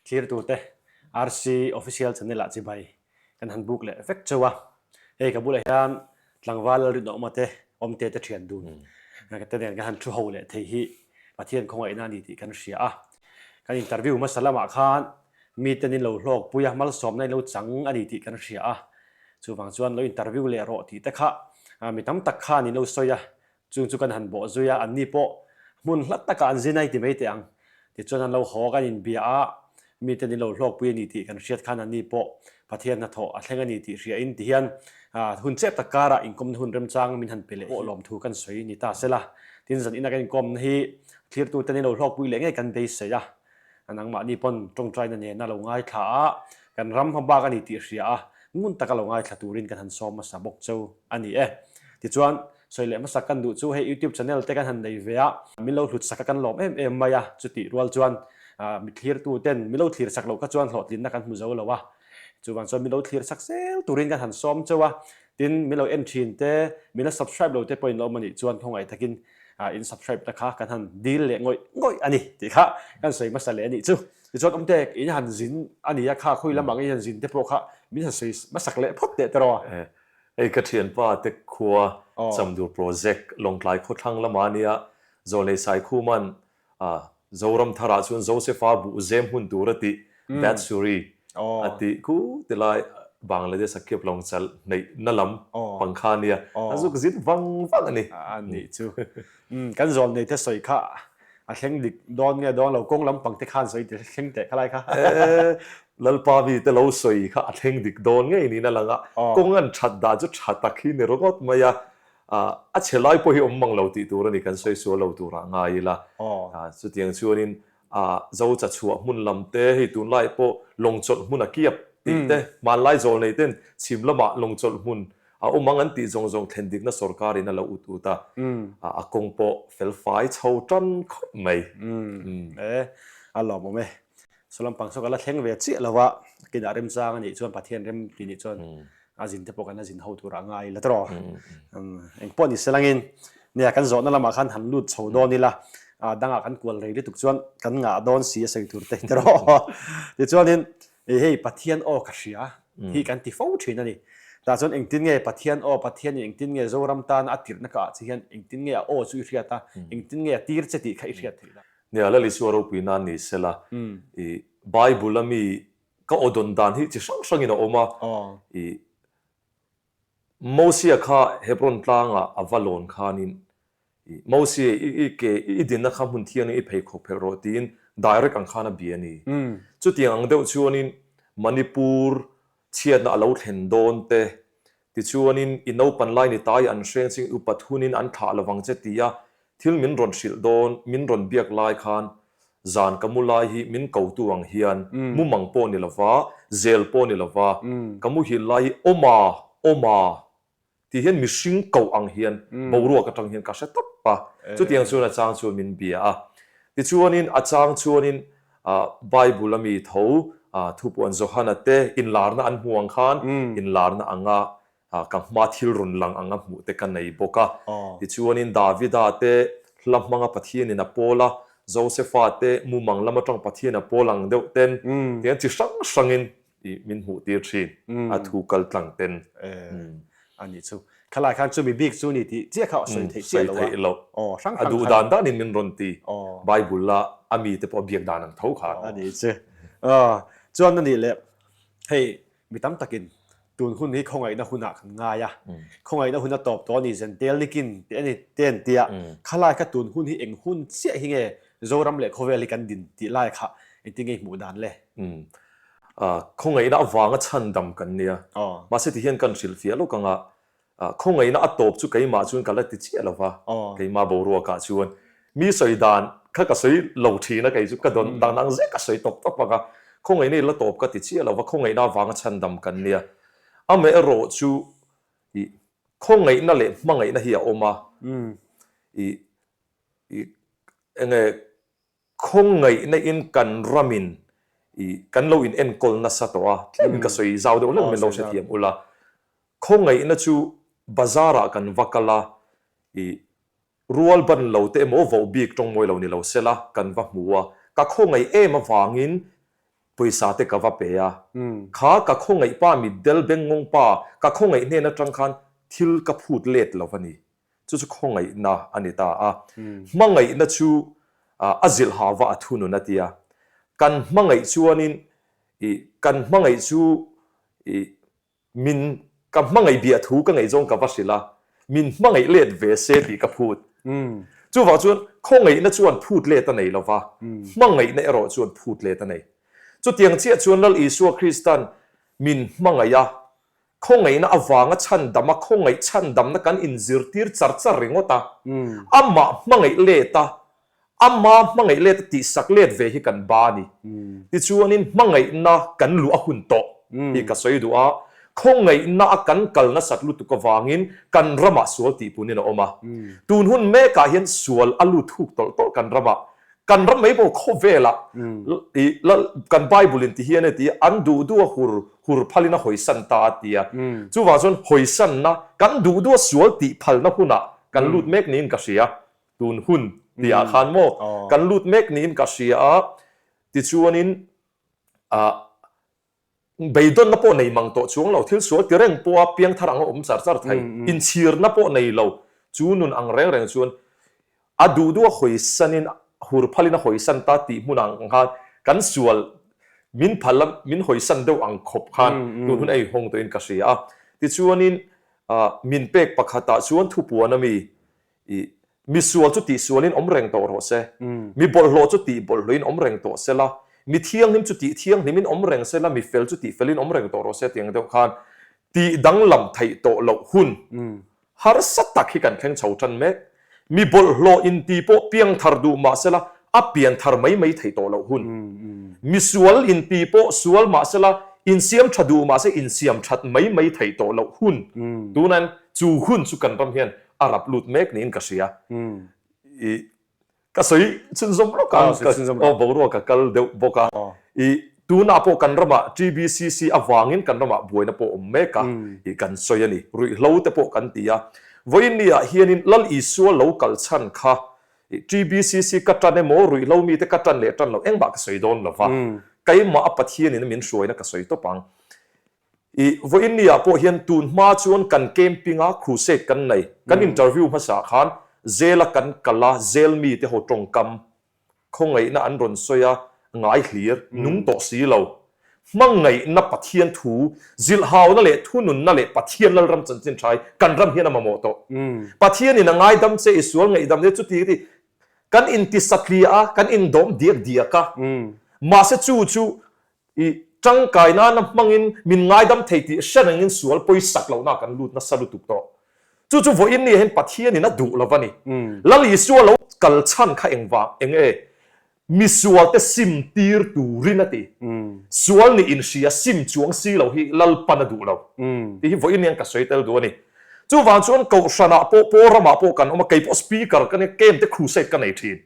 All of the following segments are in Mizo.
Thlirtute RC Official Channel ah chibai kan han buk leh vek chauh a. Hei ka bulah hian tlangval Lalrinawma te awmte te thian dun te nen kan han thu ho leh thei hi Pathian khawngaihna a ni tih kan hria a. Kan interview hmasa lamah khan miten in lo hlawkpui a, malsawmna in lo chang a ni tih kan hria a. Chuvang chuan lo interview leh rawh tih te kha mi tam tak khan in lo sawi a, Chung chu kan han bawh zui a, anni pawh hmun hla takah an zin a i ti mai teh ang. Tichuan an lo haw kan inbia a, mite an lo hlawkpui a ni tih kan hriat khan anni pawh Pathian hnathawh a thleng a ni tih hria in ti hian hun chep tak karah inkawmna hun remchang min han pe leh pawh lawmthu kan sawi ni ta sela. Tin, zan ina kan inkawmna hi thlirtute an lo hlawkpui leh ngei kan beisei a. Nangmahni pawn tawngtaina nena lo ngaithla a, kan ram hma bak a ni tih hria a, ngun taka lo ngaithla turin kan han sawm hmasa bawk cheu a ni e. Tichuan, sawi leh hmasak kan duh chu hei YouTube channel te kan han nei ve a, min lo hlut sak a kan lawm em em mai a, chutih rual chuan mi thlirtu ten min lo thlir sak loh kha chuan hlawhtlinna kan hmu zo lo a, chuvang chuan min lo thlir sak zel turin kan han sawm cheu a, tin min lo en thin te, min la subscribe lo te pawhin lo awm a nih chuan khawngaih takin in subscribe te kha kan han dil leh ngawih ngawih a ni tih kha kan sawi hmasa leh a nih chu. Tichuan awmte in han zin a ni a kha khawi lamah nge in han zin te pawh kha min han sawi hmasak leh phawt teh tawh a. Hei ka thianpa te khua Chamdur Project Lawngtlai khawthlang lamah a nia, Zawlnei Saikhuman Zoram tharah chuan Josefa buh zem hun tur a tih, Batsuri a tih khu ti lai Bangladesh a kiap lawng chal hneih na lam pang kha a nia, a zuk zin vang vang a ni. A nih chu. Kan zawlnei te sawi kha a thleng dik dawn nge dawn lo, kawng lam pang te khan sawi thleng teh kha lai kha. Lalpa mi te lo sawi kha a thleng dik dawn ngei niin a lang a, kawng an that dan chu tha tak hi ni ringawt mai a, A chhe lai pawh hi awm mang lo tih tur a ni, kan sawi sual lo turah ngai ila. Chutiang chuanin Zo cha chhuah hmun lam te, hei tunlai pawh lawngchawlh hmun a kiap tih te, hmanlai zawl nei ten chhim lamah lawngchawlh hmun a awm ang an tih zawng zawng thlen dikna sorkarin a lo ut ut a, a kawng pawh fel fai chho tan khawp mai. E, a lawmawm e. Saw lampang saw ka la thleng ve chiah lo a, kinah remchang a nih chuan Pathian rem tih nih chuan a zin te pawh kan la zin ho turah ngai ila tawh. Eng pawh ni se langin nia kan zawhna lamah khan han lut chho dawn ila, dangah kan kual rei lutuk chuan kan ngah dawn si a sawi tur te hi tawh. Tichuanin hei Pathian aw ka hria hi kan ti fo thin a ni. Tah chuan engtin nge Pathian aw, Pathianin engtin nge Zoram tan a tirhna ka ah che hian engtin nge a aw chu i hriat a, engtin nge a tir che tih kha i hriat theih la. Nia, Lal Isua ropui nan ni sela, i Bible a mi ka aw dawn dan hi chi hrang hrangin a awm a, i Mosia kha Hebron tlangah a va lawn khanin, i Mosia i ke i dinna kha hmun thiangin i pheikhawk phelh rawh tiin direct ang khan a bia a ni. Chutiang ang deuh chuanin Manipur chhiatna a lo thlen dawn te, tichuanin i naupan lai ni tai an hreng ching upat hunin an thlah lovang che tia thil min rawn hrilh dawn, min rawn biak lai khan zan ka mu lai hi min kotu ang hian mumang pawh ni lova, zel pawh ni lova, ka muhil lai hi awma, awma Ti hian mihring koh ang hian boruak atang hian ka hre tawp a, chutiang chuan a chang chuan min bia a. Tichuanin a chang chuanin Bible a mi tho thupuan Johana te inlarna an hmu ang khan inlarna anga ka hma thil rawn lang anga hmuh te ka nei bawk a. Tichuanin Davida te hla hmanga Pathianin a pawl a, Josefa te mumang lam atang Pathian a pawl ang deuh ten tiang chi hrang hrangin tih min hmuh tir thin a thu kal tlang ten. A nih chu. Khalai khan chumi bik chu ni tih chiah kha sawi theih chiah lo a. Sawi theih loh. Hrang hrang A duh dan dan in min rawn ti. Bible a a mi te pawh a biak dan ang tho khan. A nih chu. Chuan a nih leh hei mi tam takin tun hun hi khawngaihna hunah kan ngai a. Khawngaihna hun a tawp tawh a ni zentel nikin tih a ni te an tia. Khalai kha tun hun hi eng hun chiah hi nge Zoram leh khawvel hi kan din tih lai kha engtin nge i hmuh dan le? Khawngaihna avanga chhandam kan nia. Mahse tihian kan hrilhfiah lawk anga khawngaihna a tawp chu keimah chuan ka la ti chiah lo va, keimah boruakah chuan mi sawi dan kha ka sawi lo thin a, kei chu ka dawn dan ang zek ka sawi tawp tawp ang a, khawngaihna i la tawp ka ti chiah lo va, khawngaihna avanga chhandam kan nia. Amaherawh chu i khawngaihna leh hmangaihna hi a awm a, i i enge Khawngaihna in kan ramin i kan lo in enkawl nasa tawh a, tlem in ka sawi zau deuh hlek min lo hrethiam ula. Khawngaihna chu bazar ah kan va kal a, i rual ban lo te emaw voh bik tawng mawi lo ni lo sela kan va hmu a, ka khawngaih em avangin. Pawisa te ka va pe a, kha ka khawngaih pa mitdel bengngawng pa ka khawngaih hnen atang khan thil ka phut let lo a ni. Chu chu khawngaihna a ni ta a. Hmangaihna chu a zilh hava a thunun a tia. Kan hmangaih chuanin i kan hmangaih chu i Min ka hmangaih biah thu ka ngaihzawng ka va hrilh a, min hmangaih let ve se tih ka phut. Chuvang chuan khawngaihna chuan phut let a nei lo va, hmangaihna erawh chuan phut let a nei. Chutiang chiah chuan Lal Isua Kristan min hmangaih a, khawngaihna avanga chhandam a, khawngaih chhandamna kan inzirtir char char ringawt a, amah hmangaih let a, Ama hmangaih let a tihsak let ve hi kan ba a ni. Tichuanin hmangaihna kan luh a hun tawh tih ka sawi duh a, khawngaihna a kan kal nasat lutuk avangin kan ramah sual tihpunin a awm a. Tun hun mekah hian sual a lut thuk tawlh tawlh kan ramah, kan ram mai pawh khawvelah i kan Bible in ti hian a ti a, an duh duh a hur hur phalin a hawisan ta a ti a. Chuvang chuan hawisanna, kan duh duh a sual tih phalna hunah kan lut mek niin ka hria. Tun hun tih ah khan maw kan lut mek niin ka hria a, tichuanin ah beidawnna pawh nei mang tawh chuang lo, thil sual ti reng pawha piangthar ang a awm char char thei, inchhirna pawh nei lo, chu nun ang reng reng chuan a duh duh a hawisanin hur phalin a hawisan ta tih hmun ang khan kan sual min phal a min hawisan deuh ang khawp khan tun hun a inhawng tawhin ka hria a, tichuanin ah min pek pakhatah chuan thupuan a mi I mi sual chu tihsualin awm reng tawh rawh se, mi bawlhhlawh chu tih bawlhhlawhin awm reng tawh se la, mi thianghlim chu tih thianghlimin awm reng se la, mi fel chu tih felin awm reng tawh rawh se tiang deuh khan tih danglam theih tawh loh hun harsa tak hi kan thleng chho tan mek. Mi bawlhhlawh inti pawh piangthar duh mah se la, a pianthar mai mai theih tawh loh hun. Mi sual inti pawh sual mah se la, insiam tha duh mah se insiam that mai mai theih tawh loh hun. Tunain chu hun chu kan ram hian a rap lut mek niin ka hria. I ka sawi chhunzawm lawk a, ka boruak ka kal deuh bawk a. I tunah pawh kan ramah TBCC avangin kan ramah buaina pawh awm mek a, i kan sawi a ni. Ruihhlo te pawh kan ti a. Vawiin ah hianin Lal Isua lo kal chhan kha i TBCC ka tan emaw ruihhlo mite ka tan leh tan loh engmah ka sawi dawn lova, keimah a Pathianin min hruaina ka sawi tawp ang. I vawiin ni ah pawh hian tun hma chuan kan camping a crusade kan nei. Kan interview hmasa khan jail a kan kal a, jail mi te ho tawngkam khawngaihna an rawn sawi a, ngai hlir, nung tawh si lo. Hmangaihna Pathian thu, zilhhauna leh thununna leh Pathian Lalram chanchin tha hi kan ram hian a mamawh tawh. Pathian in a ngaidam che, i sual ngaihdam che, chuti ka ti. Kan inti satliah a, kan indawm diak diak a. Mahse chu chu I tangkai nana hmangin min ngaidam thei tih hre rengin sual pawisak lohna kan lut nasa lutuk tawh. Chu chu vawiin ni hian Pathianin a duh lo va ni. Lal Isua lo kal chhan kha engvang eng e? Misualte sim tir turin a ti. Sual nih inhria sim chuang si lo hi Lalpan a duh lo tih hi vawiin hian ka sawi tel duh a ni. Chuvang chuan Kohhranah pawh Pawl ramah pawh kan awm a, kei pawh Speaker ka nia, camp te crusade ka nei thin.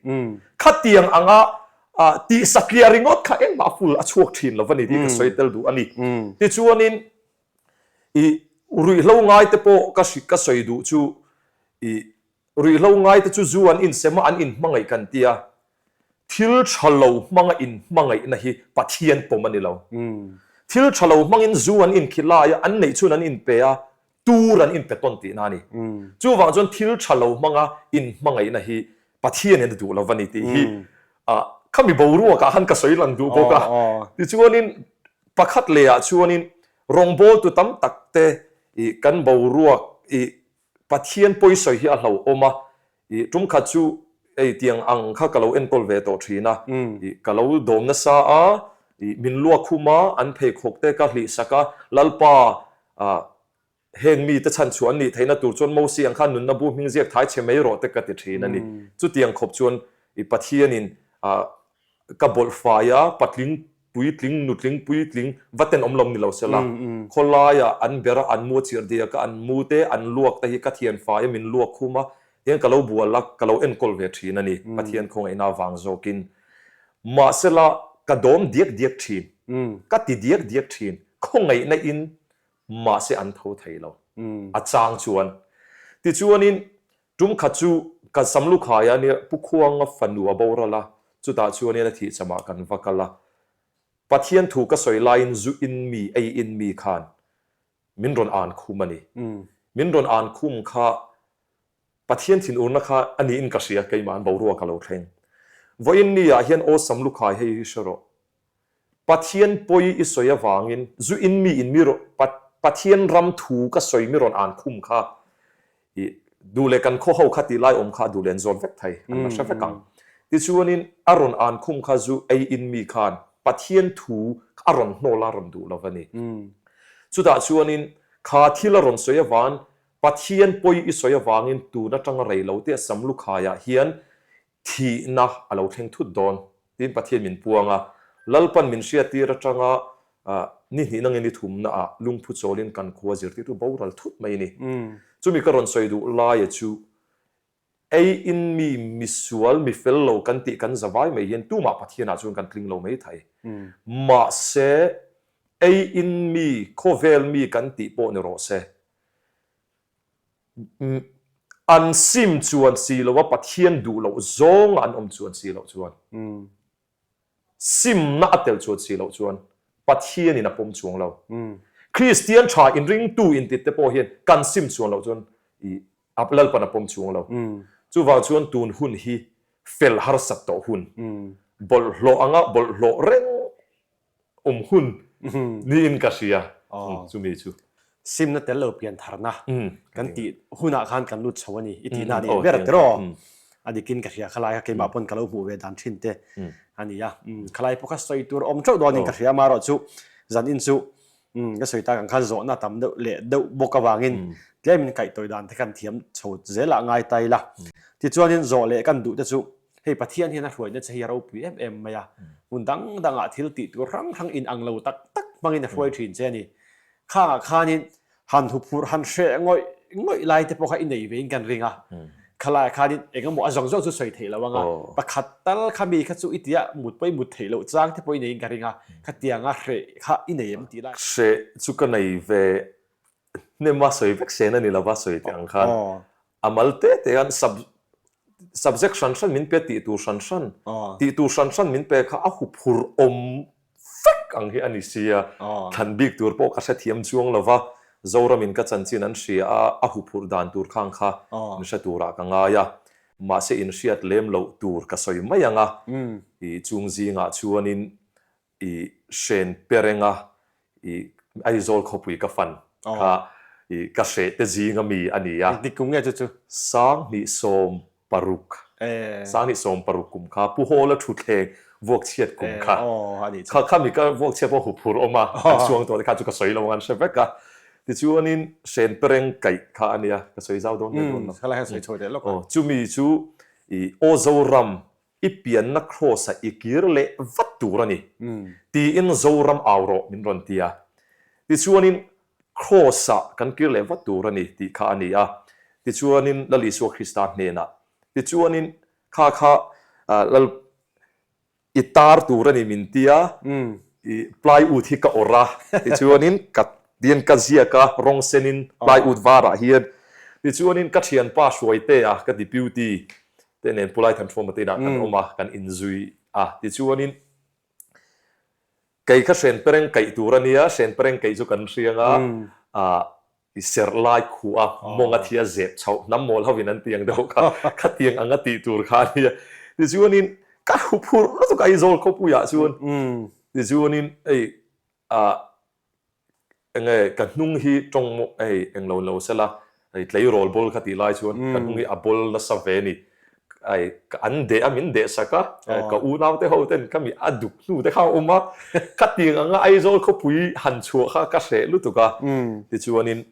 Khatiang anga Ah, tih satliah ringawt kha engmah full a chhuak thin lo va ni tih ka sawi tel duh a ni. Tichuanin i ruihhlo ngaite pawh ka hri ka sawi duh chu i ruihhlo ngaite chu zu an insem a, an inhmangaih kan ti a, thil tha lo hmanga inhmangaihna hi Pathian pawm a ni lo. Thil tha lo hmangin zu an inkhilai a, an neih chhun an inpe a, tur an inpe tawn tihna a ni. Chuvang chuan thil tha lo hmanga inhmangaihna hi Pathianin a duh lo va ni tih hi khami boruakah khan ka sawi lang duh bawk a. Tichuanin pakhat lehah chuanin rawngbawltu tam tak te kan boruak i Pathian pawisawi hi a hlauhawm a, i tum khat chu hei tiang ang kha ka lo enkawl ve tawh thin a, i ka lo dawm nasa a, i min luak khum a, an pheikhawk te ka hlih sak a, Lalpa ah heng mite chhan chhuah an nih theihna tur chuan Mosi ang khan nunna bu hming ziak thai chhe mai rawh te ka ti thin a ni. Chutiang khawp chuan i Pathianin ah ka bawlh fai a, patling puitling, nutling puitling va ten awm lo ni lo sela, khawlaiah an ber a, an mu a chirh diak a, an mu te, an luak te hi ka thian fai a, min luak khum a, tihian ka lo bual a, ka lo enkawl ve thin a ni, Pathian khawngaihna avang zawkin. Mahsela, ka dawm diak diak thin, ka ti diak diak thin, khawngaihna in mahse an tho thei lo, a chang chuan. Tichuanin, Tum khat chu ka sam lukhai a nia, Pu Khuanga fanu a boral a, chutah chuanin a thih chamah kan va kal a. Pathian thu ka sawi laiin zu in mi, ei in mi khan min rawn an khum a ni. Min rawn an khum kha Pathian thinurna kha a niin ka hria, keimah an boruak a lo thleng. Vawiin ni ah hian aw sam lukhai hei hi hre rawh. Pathian pawi i sawi avangin zu in mi in mi rawn Pathian ram thu ka sawi mi rawn an khum kha i duh leh kan khaw ho kha tih lai awm kha a duh leh an zawt vek thei, an la hre vek ang. Tichuanin a rawn an khum kha zu ei in mi khan Pathian thu a rawn hnawl a rawn duh lo va ni. Chutah chuanin kha thil a rawn sawi avan Pathian pawi i sawi avangin tun atanga rei lo te Sam Lukhaiah hian thihna a lo thleng thut dawn tiin Pathian min puang a. Lalpan min hriattir atanga ni hnihna nge ni thumna ah lungphu chawlin kan khua zirtirtu boral thut mai a ni. Chumi ka rawn sawi duh laia chu ei in mi misual mi fel lo kan tih kan zavai mai hian tumah Pathianah chuan kan tling lo mai thei. Mahse ei in mi khawvel mi kan tih pawh ni rawh se. An sim chuan si lo a, Pathian duh loh zawnga an awm chuan si loh chuan, simna a tel chuan si loh chuan Pathianin a pawm chuang lo. Kristian tha inringtu intit te pawh hian kan sim chuan loh chuan i Lalpan a pawm chuang lo. Chuvang chuan tun hun hi fel harsat tawh hun, bawlhhlawh anga bawlhhlawh reng awm hun niin ka hria chumi chu. Simna tel lo pian tharna kan tih hunah khan kan lut chho a ni i tihna a nih ber tiraw? A dikin ka hria khalai kha keimah pawn ka lo hmuh ve dan thin te a ni a. Khalai pawh kha sawi tur awm teuh dawnin ka hria amaherawh chu zanin chu ka sawi tak ang khan zawhna tam deuh leh deuh bawk avangin tlemin kaihtawi dan te khan thiam chho zelah ngai ta ila. Tichuanin zawh leh kan duh te chu Hei Pathian hian a hruaina che hi a ropui em em mai a, hmun dang dangah thil tih tur hrang hrang in ang lo tak tak hmangin a hruai thin che a ni. Khangah khanin han huphurh han hreh ngawih ngawih lai te pawh kha i nei vein kan ring a, khalaiah khanin eng emaw a zawng zawng chu sawi theih lo ang a, pakhat tal kha mi kha chu i tia mut pawh i mut theih loh chang te pawh i neiin ka ring a, khatianga hreh kha i nei em tih lai. Hreh chu ka nei ve hnem a sawi vek sen a ni lova sawi teh ang khan a mal te te khan sub subject hran hran min pe tih tur hran hran tih tur hran hran min pe kha a huphur awm vek ang hi a ni sia thlan bik tur pawh ka hrethiam chuang lova Zoramin ka chanchin an hria a a huphurh dan tur khang kha min hre turah ka ngai a mahse inhriat lem loh tur ka sawi mai ang a i chung zingah chuanin I hren pe reng a, i Aizawl khawpui ka fan kha i ka hreh te zing a mi a ni a. Engtik kum nge chu chu? 2016. 2016 kum kha Pu Hawla thutthleng vuakchhiat kum kha. Kha kha mi ka vuakchhiat pawh huphurh awm a, an chuang tawh te kha chu ka sawi lo ang an hre vek a. Tichuanin hren pe reng kaih kha a nia, ka sawi zau dawn nge dawn lo. Chumi chu i Aw Zoram I pianna Kraws-a i kir leh vat tur a ni, tiin Zoram au rawh min rawn ti a. Tichuanin Kraws-ah kan kir leh vat tur a ni tih kha a ni a. Tichuanin Lal Isua Krista hnenah, tichuanin kha kha Lal i tar tur a ni min ti a, i plywood hi ka awrh a, tichuanin ka tiin ka ziak a, rawng senin plywood varah hian. Tichuanin ka thianpa Hruaitea ka deputy te nen Pulai Thanṭhuama te inah kan awm a, kan inzui a. Tichuanin kei kha hrenpereng kaih tur a nia, hrenpereng kaih chu kan hriang a, ah i serh lai khuh a, mawng a thi a zep chhoh, hnam mawl hovin an ti ang deuh kha, khatiang anga tih tur kha a nia. Tichuanin ka huphurh lutuk a Aizawl khawpuiah chuan, tichuanin hei ah Enge ka hnung hi tawng maw hei englo lo sela hei tleirawl bawl kha tih lai chuan ka hnung hi a bawl nasa ve a ni. Hei an deh a min deh sak a, ka unau te ho ten ka mi a duk hnu te kha a awm a, khatiang anga Aizawl khawpui han chhuah kha ka hreh lutuk a. Tichuanin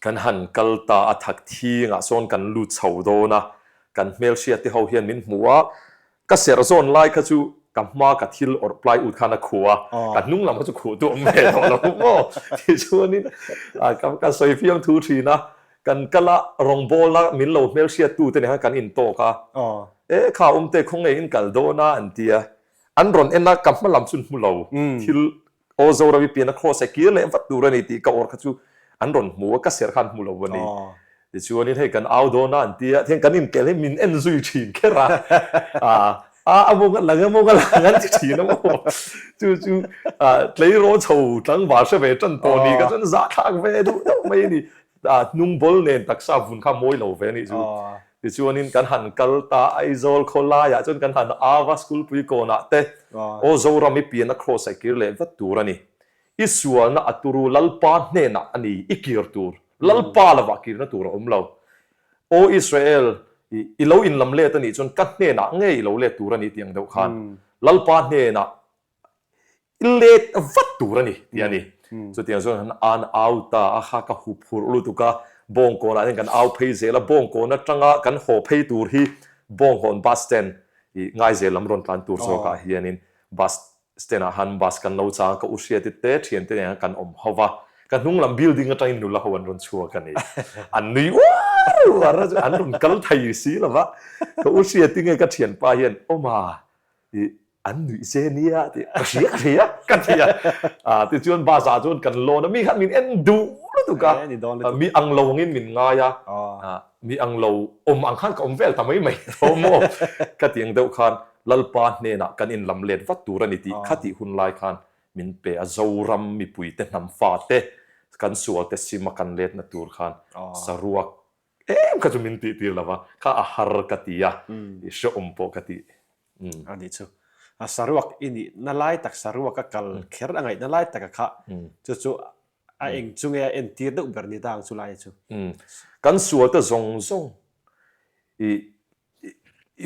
kan han kal ta a thak thingah sawn kan lut chho dawn a, kan hmelhriat te ho hian min hmu a, Ka serh zawn lai kha chu ka hma ka thil awrh plywood khan a khuh a, ka hnung lam kha chu khuh tu awm ve tawh lo maw? Tichuanin ka sawi fiam thu thin a, kan kal a rawngbawla min lo hmelhriat tu te nen khan kan intawk a, e kha awm te khawnge in kal dawn a an ti a, an rawn en a ka hma lam chu an hmu lo, thil Aw Zoram i pian a cross a kir leh vat tur a ni tih ka awr kha chu an rawn hmu a, ka serh kha an hmu lo a ni. Tichuanin hei kan au dawn a an ti a, tihian kan inkel hi min en zui thin kher a. A a mawng a lang a mawng a lang an ti thin a maw. Chu chu tleirawl chho tlangval hre ve tan tawh ni kha chuan zahthlak ve duh deuh mai a ni. Hnung bawl nen taksa vun kha mawi lo ve a nih chu. Tichuanin kan han kal ta Aizawl khawlaiah chuan kan han au a school pui kawnah te aw Zoram i pian a cross a kir leh vat tur a ni. I sualna a turu Lalpa hnenah a ni i kir tur. Lalpa lovah kirna tur a awm lo. Aw Israel, i lo inlam let a nih chuan ka hnenah ngei i lo let tur a ni tih ang deuh khan Lalpa hnenah i let vat tur a ni tih a ni. Chutiang chuan kan an au ta a, kha ka hup phurh lutuk a, Bawngkawnah hian kan au phei zel a, Bawngkawn atanga kan haw phei tur hi Bawnghawn bus stand i Ngaizel lam rawn tlan tur zawkah hianin bus Stand ah khan bus kan lo chang a, ka u hriati te thiante nen khan kan awm ho va, ka hnung lam building atangin nula ho an rawn chhuak a ni. An nui uar uar a, an rawn kal thei si lo va, ka u hriati nge ka thianpa hian awma i an nuih che nia tih ka hria ka hria ka ti a, ah tichuan bus ah chuan kan lawn a, mi khan min en duh lutuk a, mi ang lo angin min ngai a, mi ang lo awm ang khan ka awm vel ta mai mai tho maw ka ti ang deuh khan Lalpa hnenah kan inlam let vat tur a ni tih kha tih hun lai khan min pe a, Zoram mipuite hnam fate kan sualte sima kan letna tur khan saruak em kha chu min tih tir lo va, kha a har ka ti a, i hrehawm pawh ka ti. A nih chu. A saruak i nihna lai tak, saruak a kal kher a ngaihna lai taka kha chu chu a eng chu nge a entir deuh ber ni ta ang chu lai chu. Kan sualte zawng zawng i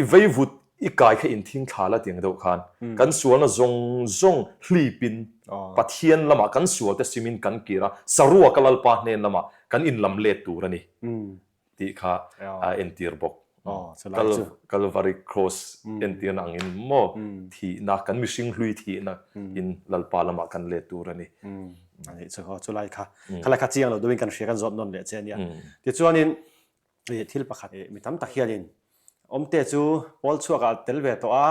I veivut i kai kha inthing thla la tiang deuh khan kan sualna zawng zawng hlipin Pathian lamah kan sualte simin kan kir a, saruaka Lalpa hnen lamah kan inlam let tur a ni tih kha a entir bawk. Kalvari Cross entirna angin maw thihna, kan mihring hlui thihna in Lalpa lamah kan let tur a ni. A nih chu, chulai kha khalai kha chiang lo deuhin kan hria kan zawt nawn leh che a nia. Tichuanin Thil pakhat mi tam tak hianin Awmte chu Pawl chhuakah a tel ve tawh a,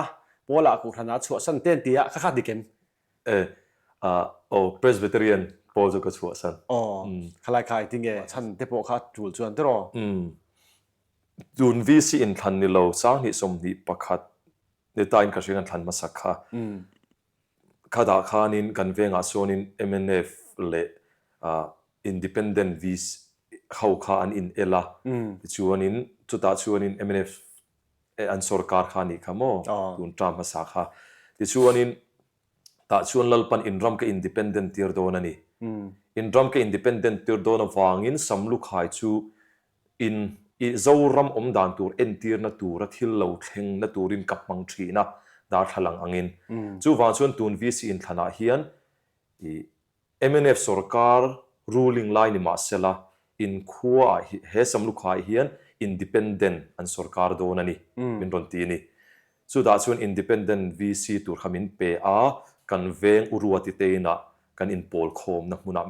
Pawlah Kohhranah a chhuahsan te an ti a, kha kha dik em? E, aw, Presbyterian Pawl chu ka chhuahsan. Aw, khalai kha engtin nge chhan te pawh kha a tul chuan tiraw? Umm, tun VC inthlan ni lo, 2021 ni tain ka hria kan thlan hmasak kha. Khatah khanin kan vengah sawnin mnf leh Independent VC ho kha an in el a, tichuanin chutah chuanin mnf an sorkar kha a nih kha maw tun term hmasa kha. Tichuanin tah chuan Lalpan inram ka independent tir dawn a ni. Inram ka independent tir dawn avangin Samlukhai chu In i Zoram awm dan tur entirna tura thil lo thleng na turin ka hmang thin a, darthlalang angin. Chuvang chuan tun VC inthlanah hian i mnf sorkar ruling lai ni mahsela in khuaah hi he Samlukhaah hian independent an sorkar dawn a ni min rawn ti a ni. Chutah chuan independent VC tur kha min pe a, kan veng Uruati te inah kan inpawl khawmna hmunah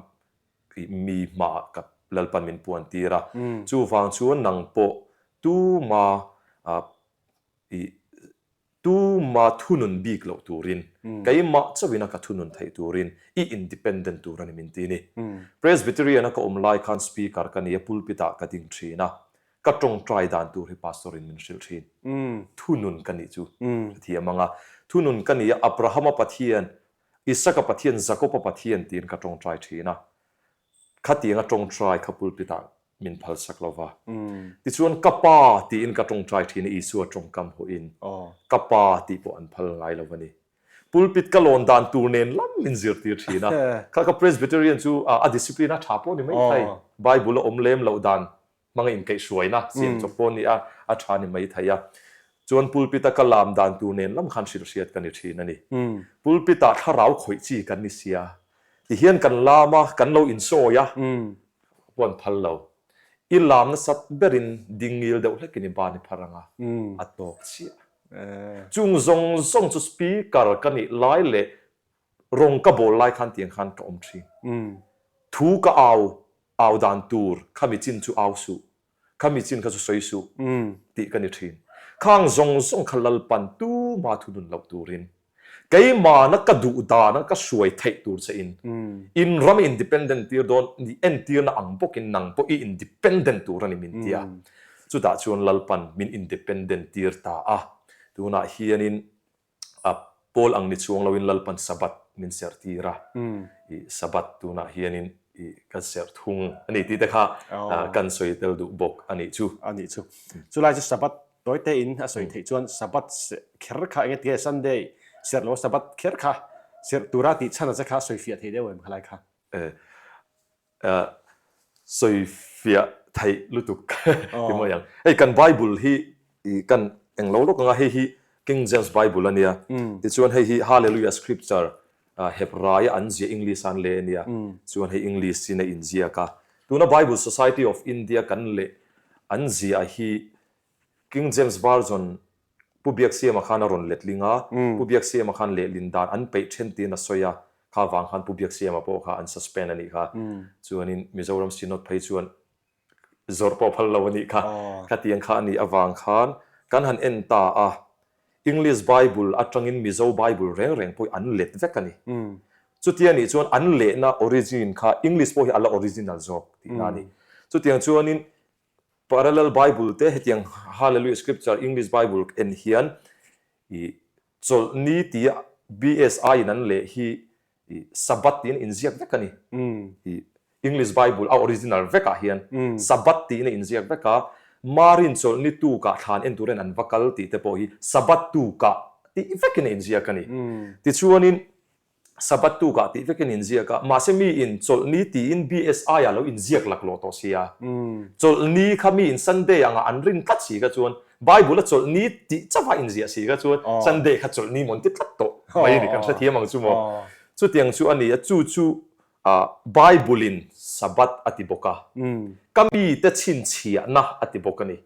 mi hmaah ka Lalpan min puan tir a, chuvang chuan nang pawh tuma i tuma thunun bik loh turin, keimah chauhin a ka thunun theih turin i independent tur a ni min ti ni. Presbyterian a ka awm lai khan speaker ka ni a, pulpit ah ka ding thin a, ka tawngtai dan tur hi pastor in min hrilh thin. Thunun ka nih chu ka thiam ang a, thunun ka ni a, Abrahama Pathian Isaka Pathian, Jakopa Pathian tiin ka tawngtai thin a. Khatianga tawngtai kha pulpit ah min phalsak lo va. Tichuan ka Pa tiin ka tawngtai thin a, Isua tawngkam hawhin ka Pa tih pawh an phal ngai lo a ni. Pulpit ka lawn dan tur nen lam min zirtir thin a. Kha ka Presbyterian chu a discipline a tha pawh ni mai thei. Bible a awm lem loh dan hmanga inkaihhruaina siam chawp pawh nia a tha ni mai thei a. Chuan pulpit a ka lam dan tur nen lam khan hrilh hriat ka ni thin a ni. Pulpit ah thlarau khawih chi kan ni sia. Tihian kan lam a, kan lo insawi a, pawh an phal lo. I lam nasat berin ding ngil deuh hlekin i ban i phar ang a, a tawk chiah. Chung zawng zawng chu speaker ka nih lai leh rawng ka bawl lai khan tiang khan ka awm thin. Thu ka au Au dan tur khami chin chu au suh, khami chin kha chu sawi suh tih ka ni thin. Khang zawng zawng kha Lalpan tuma thunun loh turin, keimahna ka duh dana ka hruai theih tur che in, in ram independent tir dawn ni entirna ang bawkin nang pawh i independent tur a ni min ti a. Chutah chuan Lalpan min independent tir ta a. Tunah hianin a pawl ang ni chuang loin Lalpan Sabbath min serh tir a, i Sabbath tunah hianin i kan serh thung a ni tih te kha kan sawi tel duh bawk a nih chu. A nih chu. Chulai chu Sabbath tawi tein a sawi theih chuan Sabbath kher kha enge tinge Sunday serh lo Sabbath kher kha serh tura tih chhan a che kha sawi fiah thei deuh em khalai kha? Sawi fiah theih lutuk ti mawi ang. Hei kan Bible hi kan eng lo lawk anga hei hi King James Bible a nia. Tichuan hei hi Hallelujah Scripture Hebraia an ziah English a an leh a nia. Chuan hei English in a inziak a. Tuna Bible Society of India kan leh an ziah hi King James Version Pu Biaksiama khan a rawn letling a, Pu Biaksiama khan lehlin dan an peih then tiin a sawi a, kha vang khan Pu Biaksiama pawh kha an suspend a nih kha. Chuanin Mizoram Synod phei chuan zawrh pawh phal lo a nih kha. Khatiang kha a nih avang khan kan han en ta a, English Bible atangin Mizo Bible reng reng pawh hi an let vek a ni. Chutia nih chuan an lehna origin kha English pawh hi a la original zawk tihna a ni. Chutiang chuanin Parallel Bible te hetiang Hallelujah Scripture English Bible en hian i chawlhni tia BSI in an leh hi i Sabbath tiin inziak vek a ni. I English Bible a original vekah hian Sabbath tiin a inziak vek a, Marin chawlhni tukah thlan en turin an va kal tih te pawh hi Sabbath tukah tih vekin a inziak a ni. Tichuanin Sabbath tukah tih vekin inziak a, mahse miin chawlhni tiin BSI ah lo inziak laklawh tawh sia. Chawlhni kha miin Sunday anga an rin tlat si kha chuan Bible a chawlhni tih chauha inziah si kha chuan Sunday kha chawlhni mawn ti tlat tawh mai a ni, kan hrethiam ang chu maw. Chutiang chu a ni a, chu chu Bible in Sabbath a ti bawk a, ka mite chhinchhiahna a ti bawk a ni.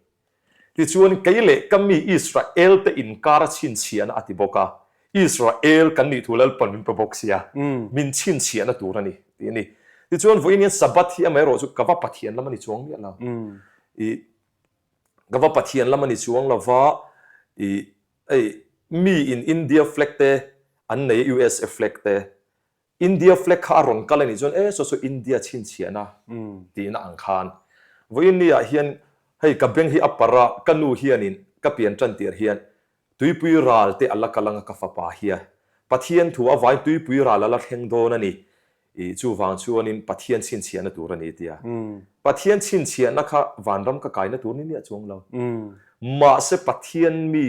Tichuan, kei leh ka mi Israel-te inkar a chhinchhiahna a ti bawk a, Israel kan nih thu Lalpan min pe bawk sia, min chhinchhiahna tur a ni, tih a ni. Tichuan, vawiin hian Sabbath hi amaherawh chu ka va Pathian lam a ni chuang miah lo. I, ka va Pathian lam a ni chuang lo va, i, hei, mi in India flag te an nei a, USA flag te, India flag kha a rawn kal a nih chuan e saw saw India chhinchhiahna tihna ang khan vawiin ni ah hian hei ka beng hi a parh a, ka nu hianin ka pian tan tir hian tuipui ral te a la kal anga ka fapa hia Pathian thu a vain tuipui ral a la thleng dawn a ni i chuvang chuanin Pathian chhinchhiahna tur a ni tia Pathian chhinchhiahna kha vanram ka kaina tur ni miah chuang lo mahse Pathian mi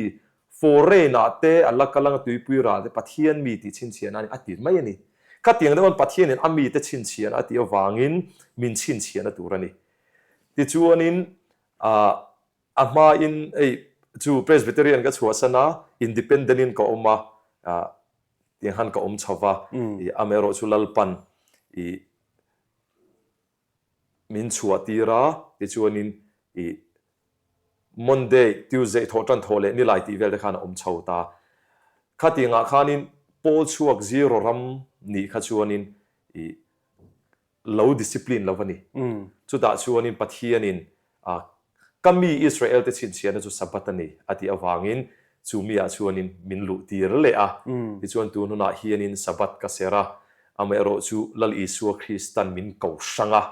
Foreign ah te a la kal anga tuipui ral te Pathian mi tih chhinchhiahna a ni a ti mai a ni. Khatiang deuh an Pathianin a mite chhinchhiahna a tih avangin min chhinchhiahna tur a ni. Tichuanin ah a hmain hei chu Presbyterian ka chhuahsan a, Independent in ka awm a, ah tiang khan ka awm chho va, ih amaherawh chu Lalpan ih min chhuah tir a, tichuanin ih Monday, Tuesday thawh tan thawh leh nilai tih vel te khan a awm chho ta. Khatiangah khanin pawl chhuak zero ram nih kha chuanin ih lo discipline lo a ni. Chutah chuanin Pathianin a ka mi Israel te chhinchhiahna chu Sabbath a ni a tih avangin chu miah chuanin min luh tir leh a. Tichuan tun hunah hianin Sabbath ka ser a, amaherawh chu Lal Isua Kristan min ko hrang a.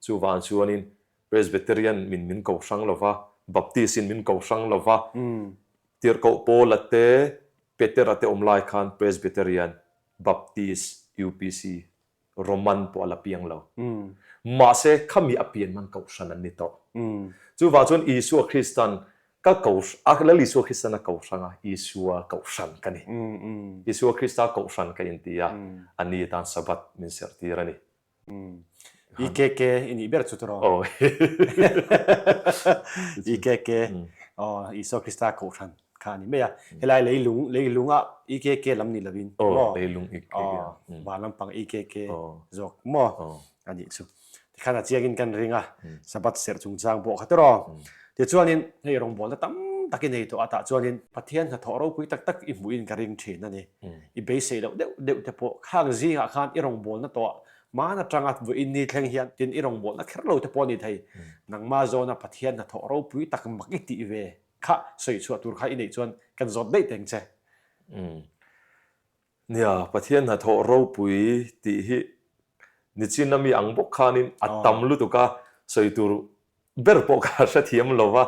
Chuvang chuanin Presbyterian min min ko hrang lo va, Baptist in min ko hrang lo va, Tirhkoh Paula te, Petera te awm lai khan Presbyterian, Baptist, UPC, Roman pawh a la piang lo. Mahse, khami a pian man kohhran an ni tawh. Chuvang chuan Isua Kristan ka ko, Lal Isua Kristan a ko hrang a, Isua kohhran ka ni. Isua Krista kohhran ka inti a, a ni tan Sabbath min serhtir a ni. EKK i nih ber chu tiraw? Aw. EKK aw Isua Krista kohhran kha a ni mai a. Helai leilung leilunga EKK lam ni lovin maw? Leilung EKK. Van lampang EKK zawk maw? A nih chu. Tikhan a chiangin kan ring a, Sabbath serh chungchang pawh kha tiraw? Tichuanin hei rawngbawlna tam tak i nei tawh a tah chuanin Pathian hnathawh ropui tak tak i hmuhin ka ring thin a ni. I beisei loh deuh deuh te pawh khang zingah khan i rawngbawlna tawh hman atanga vawiin ni thleng hian tin i rawngbawlna kher lo te pawh a ni thei. Nangmah zawna Pathian hnathawh ropui tak mak i tih ve kha sawi chhuah tur kha i neih chuan kan zawt daih teng che. Nia, Pathian hnathawh ropui tih hi nichin ami ang bawk khanin a tam lutuk a sawi tur. ber pawh ka hrethiam lo va,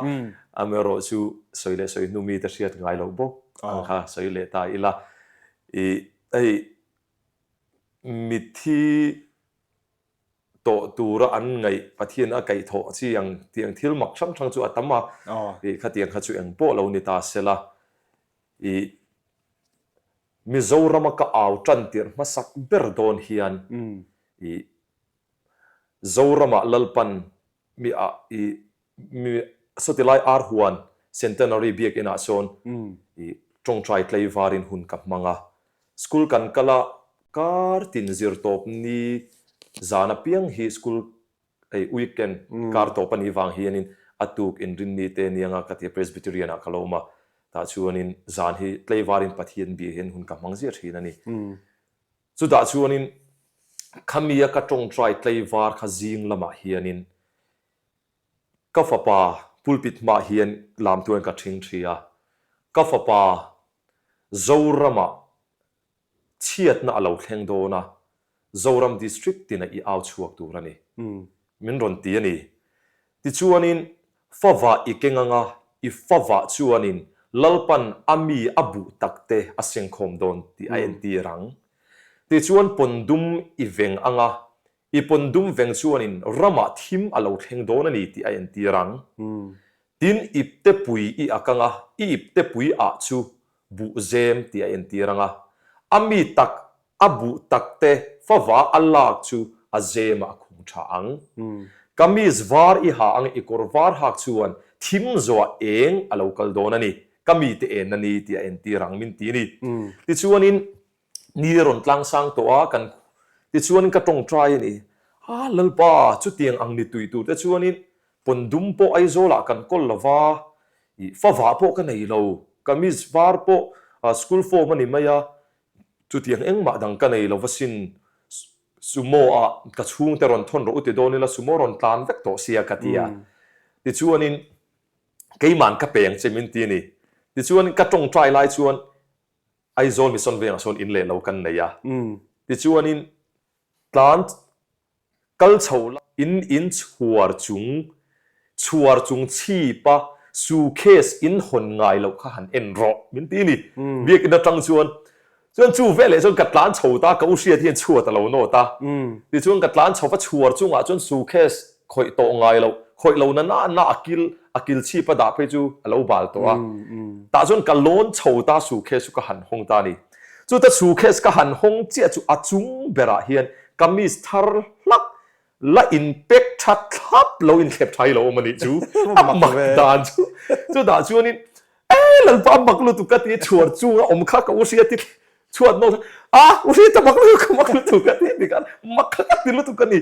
amaherawh chu sawi leh sawi hnu mite hriat ngai loh bawk ang kha sawi leh ta ila. Ih hei mitthi tawh tura an ngaih Pathian a kaihthawh chi ang tih ang thil mak hrang hrang chu a tam a, ih khatiang kha chu eng pawh lo ni ta sela. Ih Mizorama ka au tan tirh hmasak ber dawn hian ih Zoramah Lalpan mi ah i mi sawtilai Arhuan Centenary Biakin ah sawn i tawngtai tlaivarin hun ka hmang a. School kan kal a, kar tin zir tawp ni zan apiang hi school hei weekend kar tawp a nih vang hianin a tuk inrinni te nianga ka tia Presbyterian ah ka lo awm a, tah chuanin zan hi tlaivarin Pathian bia hian hun ka hmang ziah thin a ni. Chutah chuanin khamia ka tawngtai tlaivar kha zing lamah hianin ka fapa pulpit hmaah hian lam tuain ka thing thi a, ka fapa Zoramah chhiatna a lo thleng dawn a, Zoram District tina i au chhuak tur a ni, min rawn ti a ni. Tichuanin favah i keng anga i favah chuanin Lalpan a mi a buh takte a sengkhawm dawn tih a entir ang. Tichuan pawndum i veng anga i pawndum veng chuanin ramah thim a lo thleng dawn a ni tih a entir ang. Tin iptepui i ak anga i iptepui ah chu buh zem tih a entir anga a mi tak A buh tak te fava a lak chu a zem ah a khung tha ang. Kamis var i ha ang i kawr var hak chuan thim zawh eng a lo kal dawn a ni. Ka mi te en a ni tih a entir ang min ti a ni. Tichuanin ni rawn tlang sang tawh a kan tichuanin ka tawngtai a ni. A Lalpa chutiang ang ni tui tur te chuanin pawndum pawh Aizawl ah kan kawl lo va, i favah pawh ka nei lo. Kamis var pawh school form a ni mai a, Chutiang engmah dang ka nei lo va sin, Sumo ah ka chhungte rawn thawn rawh u ti dawn ila Sumo rawn tlan vek tawh sia ka ti a. Tichuanin keiman ka peng che min ti a ni. Tichuan ka tawngtai lai chuan Aizawl Mission Vengah sawn in leh lo kan nei a. Tichuanin tlan Kal chho la in in chhuar chung chhuar chung chhip a suitcase in hawn ngai loh kha han en rawh min ti ni. Biakin atang chuan chuan chu veleh chuan ka tlan chho ta ka u hriat hian chhuat a lo nawt a. Tichuan ka tlan chho va chhuar chungah chuan suitcase khawih tawh ngai loh khawih lo na na na a kil a kil chhip a dah phei chu a lo bal tawh a. Tah chuan ka lawn chho ta suitcase chu ka han hawng ta a ni. Chuta suitcase ka han hawng chiah chu a chung berah hian Kamis thar hlak la inpek tha thlap lo inthlep tha hi lo awm a nih chu a mak dan chu. Chutah chuanin e Lalpa a mak lutuk ka ti a chhuar chunga awm kha ka u hria ti chhuat nawk a u hria ta mak lutuk ka mak lutuk ka ti ti khan mak kha ka ti lutuk a ni.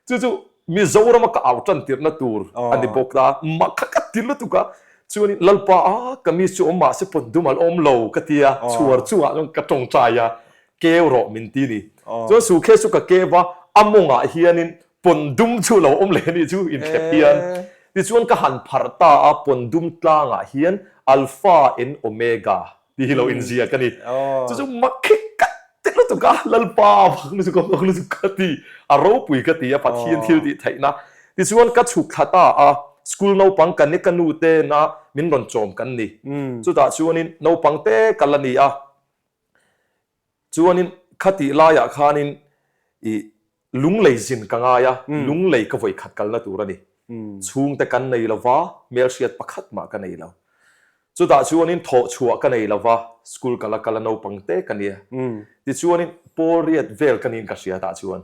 Chu chu Mizorama ka au tan tirhna tur a ni bawk a mak kha ka ti lutuk a chuanin Lalpa a kamis chu awm mahse pawn dum a la awm lo ka ti a chhuar chungah chuan ka tawngtai a keu rawh min ti ni. Chuan sukhe chu ka keu a, a mawngah hianin pawn dum chu lo awm leh a nih chu inthlep hian. Tichuan ka han pharh ta a, pawn dum tlangah hian Alpha and Omega tih hi lo inziak a ni. Chu chu makhi ka ti lutuk a, Lalpa vang lutuk a, vang lutuk ka ti, a ropui ka ti a, Pathian thil tih theihna. Tichuan ka chhuk thla ta a, school naupang kan ni, ka nu tena min rawn chawm kan ni. Chutah chuanin naupang te ka la ni a, Chuanin khatih laiah khanin i lunglei zin ka ngai a, lunglei ka vawi khat kalna tur a ni. Chhungte kan nei lo va, hmelhriat pakhat mah ka nei lo. Chutah chuanin thawh chhuah ka nei lo va, school ka la kal a naupang te ka nia. Tichuanin pawl riat vel ka niin ka hria tah chuan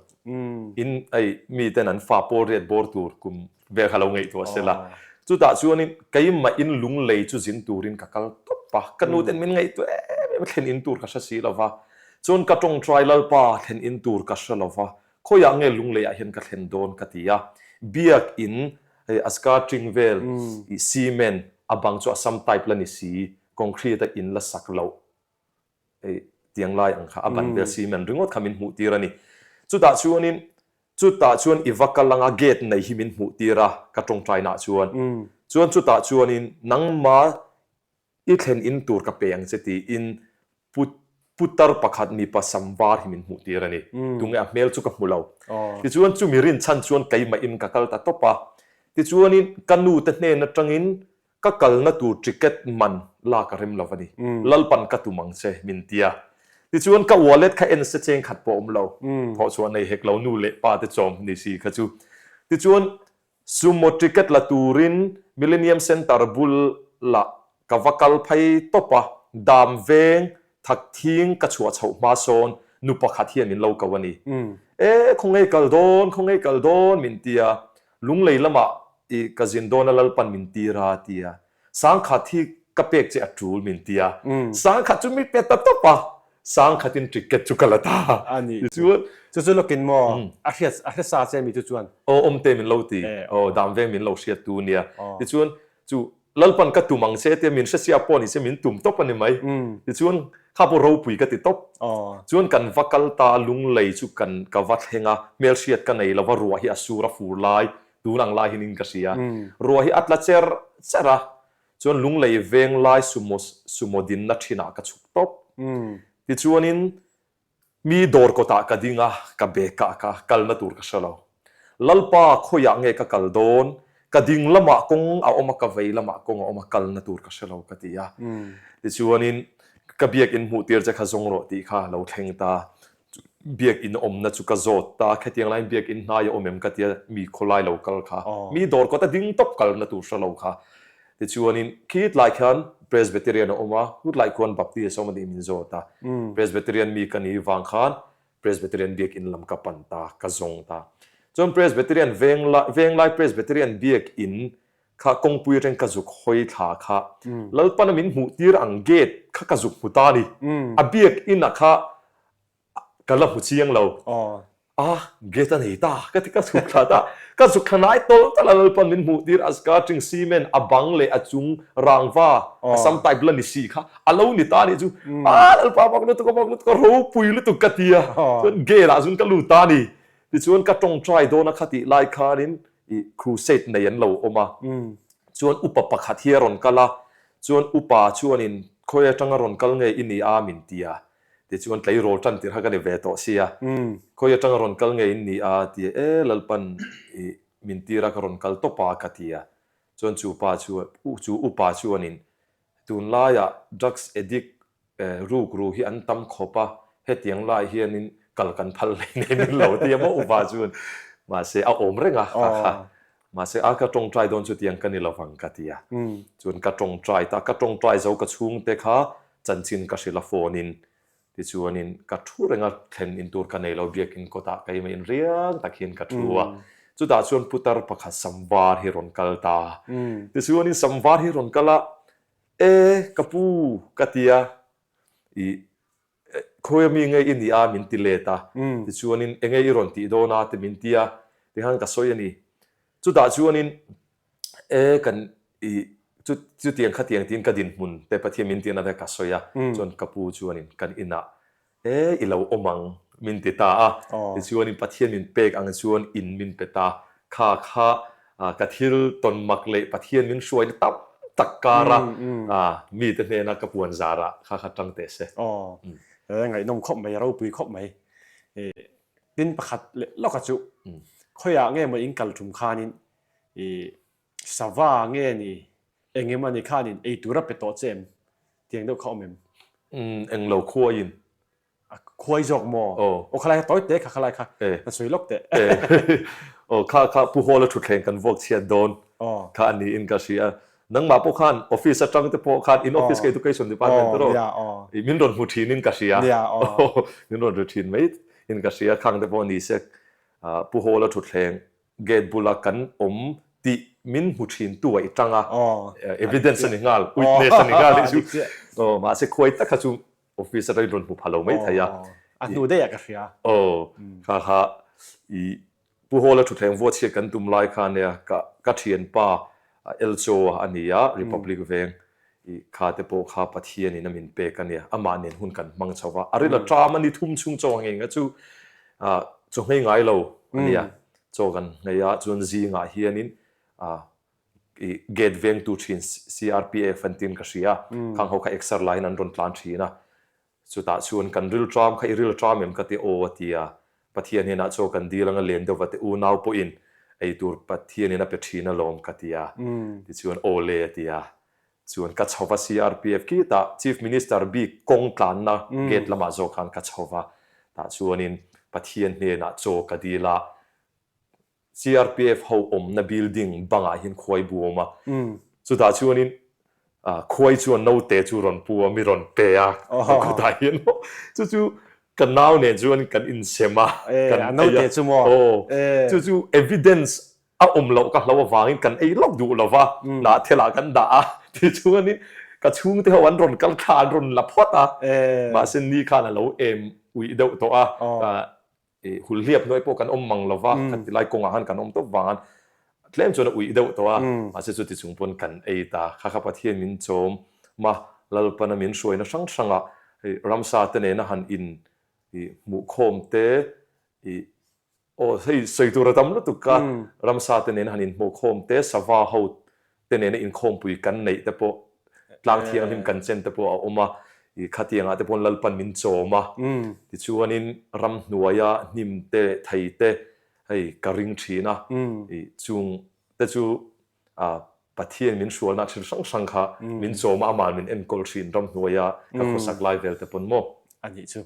in ei miten an fa pawl riat bawr tur kum Vel kha lo ngaihtuah se la. Chutah chuanin keimah in lunglei chu zin turin ka kal tawp a, ka nu ten min ngaihtuah em em a, thlen in tur ka hre si lo va. Chuan ka tawngtai Lalpa thlen in tur ka hre lo va, khawiah nge lungleiah hian ka thlen dawn ka ti a. Biak in hei a skirting vel i cement a bang chu Assam type la ni si, concrete a in la sak loh hei tiang lai ang kha a ban vel cement ringawt kha min hmuh tir a ni. Chutah chuanin Chutah chuan i va kal anga gate nei hi min hmuh tir a, ka tawngtaina chuan. Chuan chutah chuanin nangma i thlen in tur ka pe ang che tiin pu putar pakhat mipa sam var hi min hmuh tir a ni. Tunge a hmel chu ka hmu lo. Tichuan chumi rinchhan chuan keimah in ka kal ta tawp a. Tichuanin ka nu te hnen atangin ka kalna tur ticket man lak a rem lo a ni. Lalpan ka tum ang che min ti a. Tichuan ka wallet kha en se cheng khat pawh awm lo. Thawhchhuah nei hek lo nu leh pa te chawm ni si kha chu. Tichuan Sumo ticket la turin Millennium Centre bulah ka va kal phei tawp a, dam veng thak thing ka chhuah chhoh hma sawn nu pakhat hian min lo ko a ni. E, khawngaih kal dawn, khawngaih kal dawn min ti a, Lunglei lamah i ka zin dawn a Lalpan min tir a ti a, Sangkhat hi ka pek che a tul min ti a, Sangkhat chu mi pe ta tawp a, Sangkhatin ticket chu ka la ta. A ni. Tichuan. Chu chu lawkin maw a hriat a hre sa che mi chu chuan. Aw awmte min lo ti. Aw dam veng min lo hriat tu nia. Tichuan chu Lalpan ka tum ang che tia min hre sia pawh ni se min tum tawp a ni mai. Tichuan kha pawh ropui ka ti tawp. Chuan kan va kal ta lunglei chu kan ka va thleng a, hmelhriat ka nei lova ruah hi a sur a fur lai tun ang lai hian in ka hria. Ruah hi a tla cher cher a, Chuan Lunglei veng lai sumo sumo dinna thinah ka chhuk tawp. Tichuanin mi dawr kawtah ka ding a, ka bag ah ka kalna tur ka hre lo. Lalpa khawiah nge ka kal dawn? Ka ding lamah kawng a awm a, ka vei lamah kawng a awm a, kalna tur ka hre lo ka ti a. Tichuanin ka biakinn hmuh tir che kha zawng rawh tih kha lo thleng ta. Biakinn awmna chu ka zawt ta, khetiang laiin biakinn hnai a awm em ka tia mi khawlai lo kal kha, mi dawr kawt a ding tawp kalna tur hre lo kha. Tichuanin khitlai khian Presbyterian a awm a, hutlai khuan Baptist a awm a tih min zawt a. Presbyterian mi ka nih vang khan Presbyterian biakinn lam ka pan ta, ka zawng ta. Chuan Presbyterian venglai Presbyterian biakinn Kha kawngpui atang ka zuk hawi thla kha Lalpana min hmuh tir ang gate kha ka zuk hmu ta ni. A biak in ah kha ka la hmu chiang lo. A gate a nei ta ka ti ka zuk thla ta. Ka zuk thla nai tawlh tawlh a Lalpan min hmuh tir a skirting cement a bang leh a chung rangva a sam type la ni si kha a lo ni ta nih chu. A Lalpa bak lutuk a bak lutuk a ropui lutuk ka ti a. Chuan gate ah chuan ka lut ta ni. Tichuan ka tawngtai dawn a kha tih lai khanin i crusade nei an lo awm a, chuan upa pakhat hi a rawn kal a, chuan upa chuanin khawi atanga rawn kal nge i ni a min ti a, tichuan tleirawl tan tirh kha ka ni ve tawh sia, khawi atanga rawn kal nge in ni a ti a, e Lalpan i min tir a ka rawn kal tawp a ka ti a, chuan chu pa chu chu upa chuanin tunlaiah drugs addict Ruk ru hi an tam khawp a, hetiang lai hianin kal kan phal hlei nei min lo ti a maw upa chuan mahse a awm reng a kha kha mahse a ka tawngtai dawn chutiang ka ni lovang ka ti a chuan ka tawngtai ta ka tawngtai zo ka chhungte kha chanchin ka hrilh a phone in tichuanin ka thu reng a thlen in tur ka nei lo biakin kawtah keimah in riang tak hian ka thu a chutah chuan putar pakhat samvar hi rawn kal ta tichuanin samvar hi rawn kal a E, ka pu, ka ti a, i khawi ami nge i ni a min ti let a, tichuanin enge i rawn tih dawn a te min ti a, tikhan ka sawi a ni. Chutah chuanin e kan i chu chutiang khatiang tiin ka dinhmun te Pathian min tihna te ka sawi a, chuan ka pu chuanin kan inah E, i lo awm ang, min ti ta a. Tichuanin Pathian min pek ang chuan in min pe ta. Kha kha ka thil tawn mak leh Pathian min hruaina tam tak kara mite hnena ka puan zarah kha kha tang teh se. Aw, ngaihnawm khawp mai, ropui khawp mai. Tin pakhat leh lawka chu khawiah nge maw in kal tum khanin i sava nge ni Eng emaw ni khanin ei tur a pe tawh che em? Tiang deuh kha awm em? Umm, eng lo khuaiin. A khuai zawk maw? Aw. Aw khalai kha tawi teh kha khalai kha. E. Ka sawi lawk teh. E. Aw kha kha Pu Hawla thutthleng kan vuak chhiat dawn. Aw. Kha a niin ka hria. Nangmah pawh khan office atang te pawh khan in office ka education department te rawh. Aw, nia aw. I min rawn hmu thin in ka hria. Nia aw. Min rawn ru thin mai in ka hria. Khang te pawh ni se Pu Hawla thutthleng Gate bula kan awm tih min hmu thin tu a i tang a, evidence a ni nghal, witness a ni nghal tih chu. Aw, mahse khuai tak kha chu office atangin rawn hmu pha lo mai thei a. A hnu daih ah ka hria. Aw, kha kha i Pu Hawla thutthleng vuah chhiat kan tum lai kha nia ka ka thianpa Elcho a ni a, Republic Veng i kha te pawh kha Pathianin a min pek a nia, amah nen hun kan hmang chho va, a ril a ṭam a ni thum chhung chaw ang enga chu chaw nghei ngai lo a nia, chaw kan nghei a, chuan zingah hianin i gate vengtu ṭhin CRPF an tiin ka hria, khang ho kha exer laiin an rawn tlan ṭhin a, Chutah chuan kan ril ṭam kha i ril ṭam em ka ti aw a ti a. Pathian hnenah chaw kan dil anga len deuh va te unau pawhin. Ei tur Pathianin a pe thin alawm ka ti a. Tichuan aw le a ti a. Chuan ka chho va CRPF khitah Chief Minister bik kawng tlanna gate lamah zawk khan ka chho va. Tah chuanin Pathian hnenah chaw ka dil a. CRPF ho awmna building bangah hian khuai bu a awm a. Chutah chuanin khuai chuan naute chu rawn pu a, mi rawn pe a kutah hian chu chu ka nau nen chuan kan insem a. Kan ei a. Naute chu maw? Aw. Chu chu evidence a awm loh ka hlo avangin kan ei lawk duh lo va, hnahthelah kan dah a. Tichuanin ka chhungte ho an rawn kal thla an rawn la phawt a. Mahse ni khan a lo em uih deuh tawh a. I hulhliap hnuai pawh kan awm mang lo va, kha ti lai kawngah khan kan awm tawp vang a, tlem chuan a uih deuh tawh a, mahse chuti chung pawn kan ei ta. Kha kha Pathian min chawm ma, Lalpana min hruaina hrang hrangah hei ramsa te nena han in i hmuhkhawm te i aw hei sawi tur a tam lutuk ka, ramsa te nena han in hmuhkhawm te, sava ho te nena inkhawmpui kan neih te pawh tlang thianghlim kan chen te pawh a awm a, i khatiangah te paw'n Lalpan min chawm a, tichuanin ramhnuaia hnim te leh thei te hei ka ring thin a, i chung te chu Pathian min hrualna thil hrang hrang kha min chawm a, amah min enkawl thin ramhnuaia ka khawsak lai vel te pawn maw? A nih chu.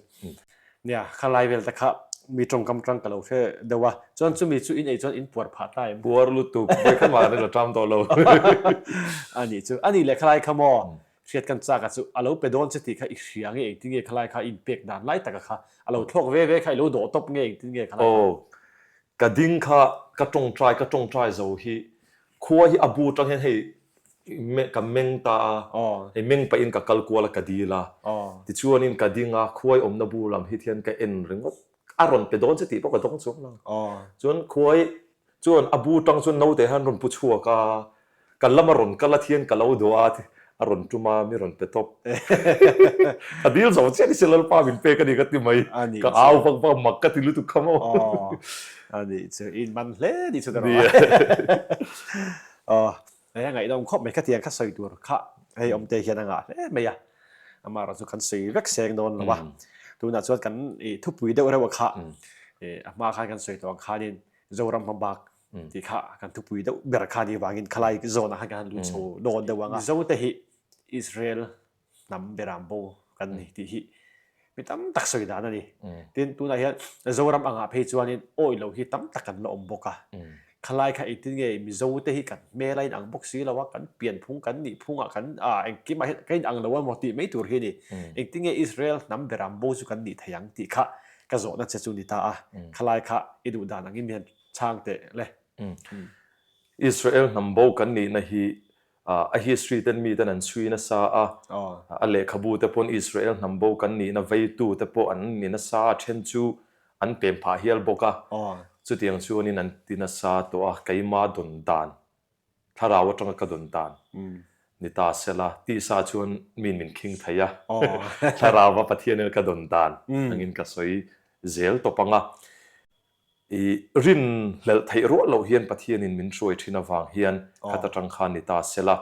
Nia, kha lai vel te kha mi tawngkam tang ka lo hre deuh a, chuan chumi chu in ei chuan in puar phah ta em? Puar lutuk, vawikhat mah kan la ṭam tawh lo. A nih chu, a nih leh khalai kha maw? Hriat kan chak a chu a lo pe dawn che tih kha i hria nge engtin nge khalai kha in pek dan lai taka kha a lo thlawk ve ve kha i lo dawh tawp nge engtin nge khalai kha? Aw, Ka ding kha ka tawngtai ka tawngtai zo hi khua hi a bu atang hian hei ka meng ta a, hei meng pahin ka kal kual a ka dil a, tichuanin ka ding a khuai awmna bu lam hi thian ka en ringawt a rawn pe dawn che tih pawh ka dawng chuang lo. Chuan khuai chuan a bu atang chuan naute hian rawn pu chhuak a, Ka lam a rawn kal a thian ka lo duh a, a rawn tum a, mi rawn pe tawp. Ka dil zo chiah ni se Lalpa min pek a ni ka ti mai. Ka au vak vak mak ka ti lutuk kha maw. A nih chu, in man hle ni chu ta rawh a. Aw, hei a ngaihnawm khawp mai, khatiang kha sawi tur kha hei awmte hian a ngah hle mai a. Amaherawh chu kan sawi vek seng dawn lo a. Tunah chuan kan thupui deuh reuh a kha, a hma khan kan sawi tawh ang khanin Zoram hmabak tih kha kan thupui deuh ber kha ni vangin khalai zawnah khan kan han lut chho dawn deuh ang a. Mizo te hi Israel hnam beram bo kan ni tih hi mi tam tak sawi dan a ni. Tin, tunah hian Zoram angah phei chuanin awih lo hi tam tak kan la awm bawk a. Khalai kha engtin nge Mizo te hi kan hmel a inang bawk si lo a, kan pianphung kan nihphungah kan engkimah hian kan inang lo emaw tih mai tur hi a ni. Engtin nge Israel hnam beram bo chu kan nih thei ang tih kha ka zawhna che chu ni ta a. Khalai kha i duh dan angin mi han Chhang teh le. Israel hnam bo kan nihna hi a history ten mi ten an chhui nasa a, a lehkhabu te pawn Israel hnam bo kan nihna veitu te pawh an ni nasa a, then chu an pem phah hial bawk a, chutiang chuanin an ti nasa tawh a, keima dawn dan Thlarau atanga ka dawn dan ni ta sela, tisa chuan min min khing thei a, Thlarauva Pathianin ka dawn dan angin ka sawi zel tawp ang a. I rinhlelh theih ruah loh hian Pathianin min hruai thin avang hian khat atang khan ni ta sela.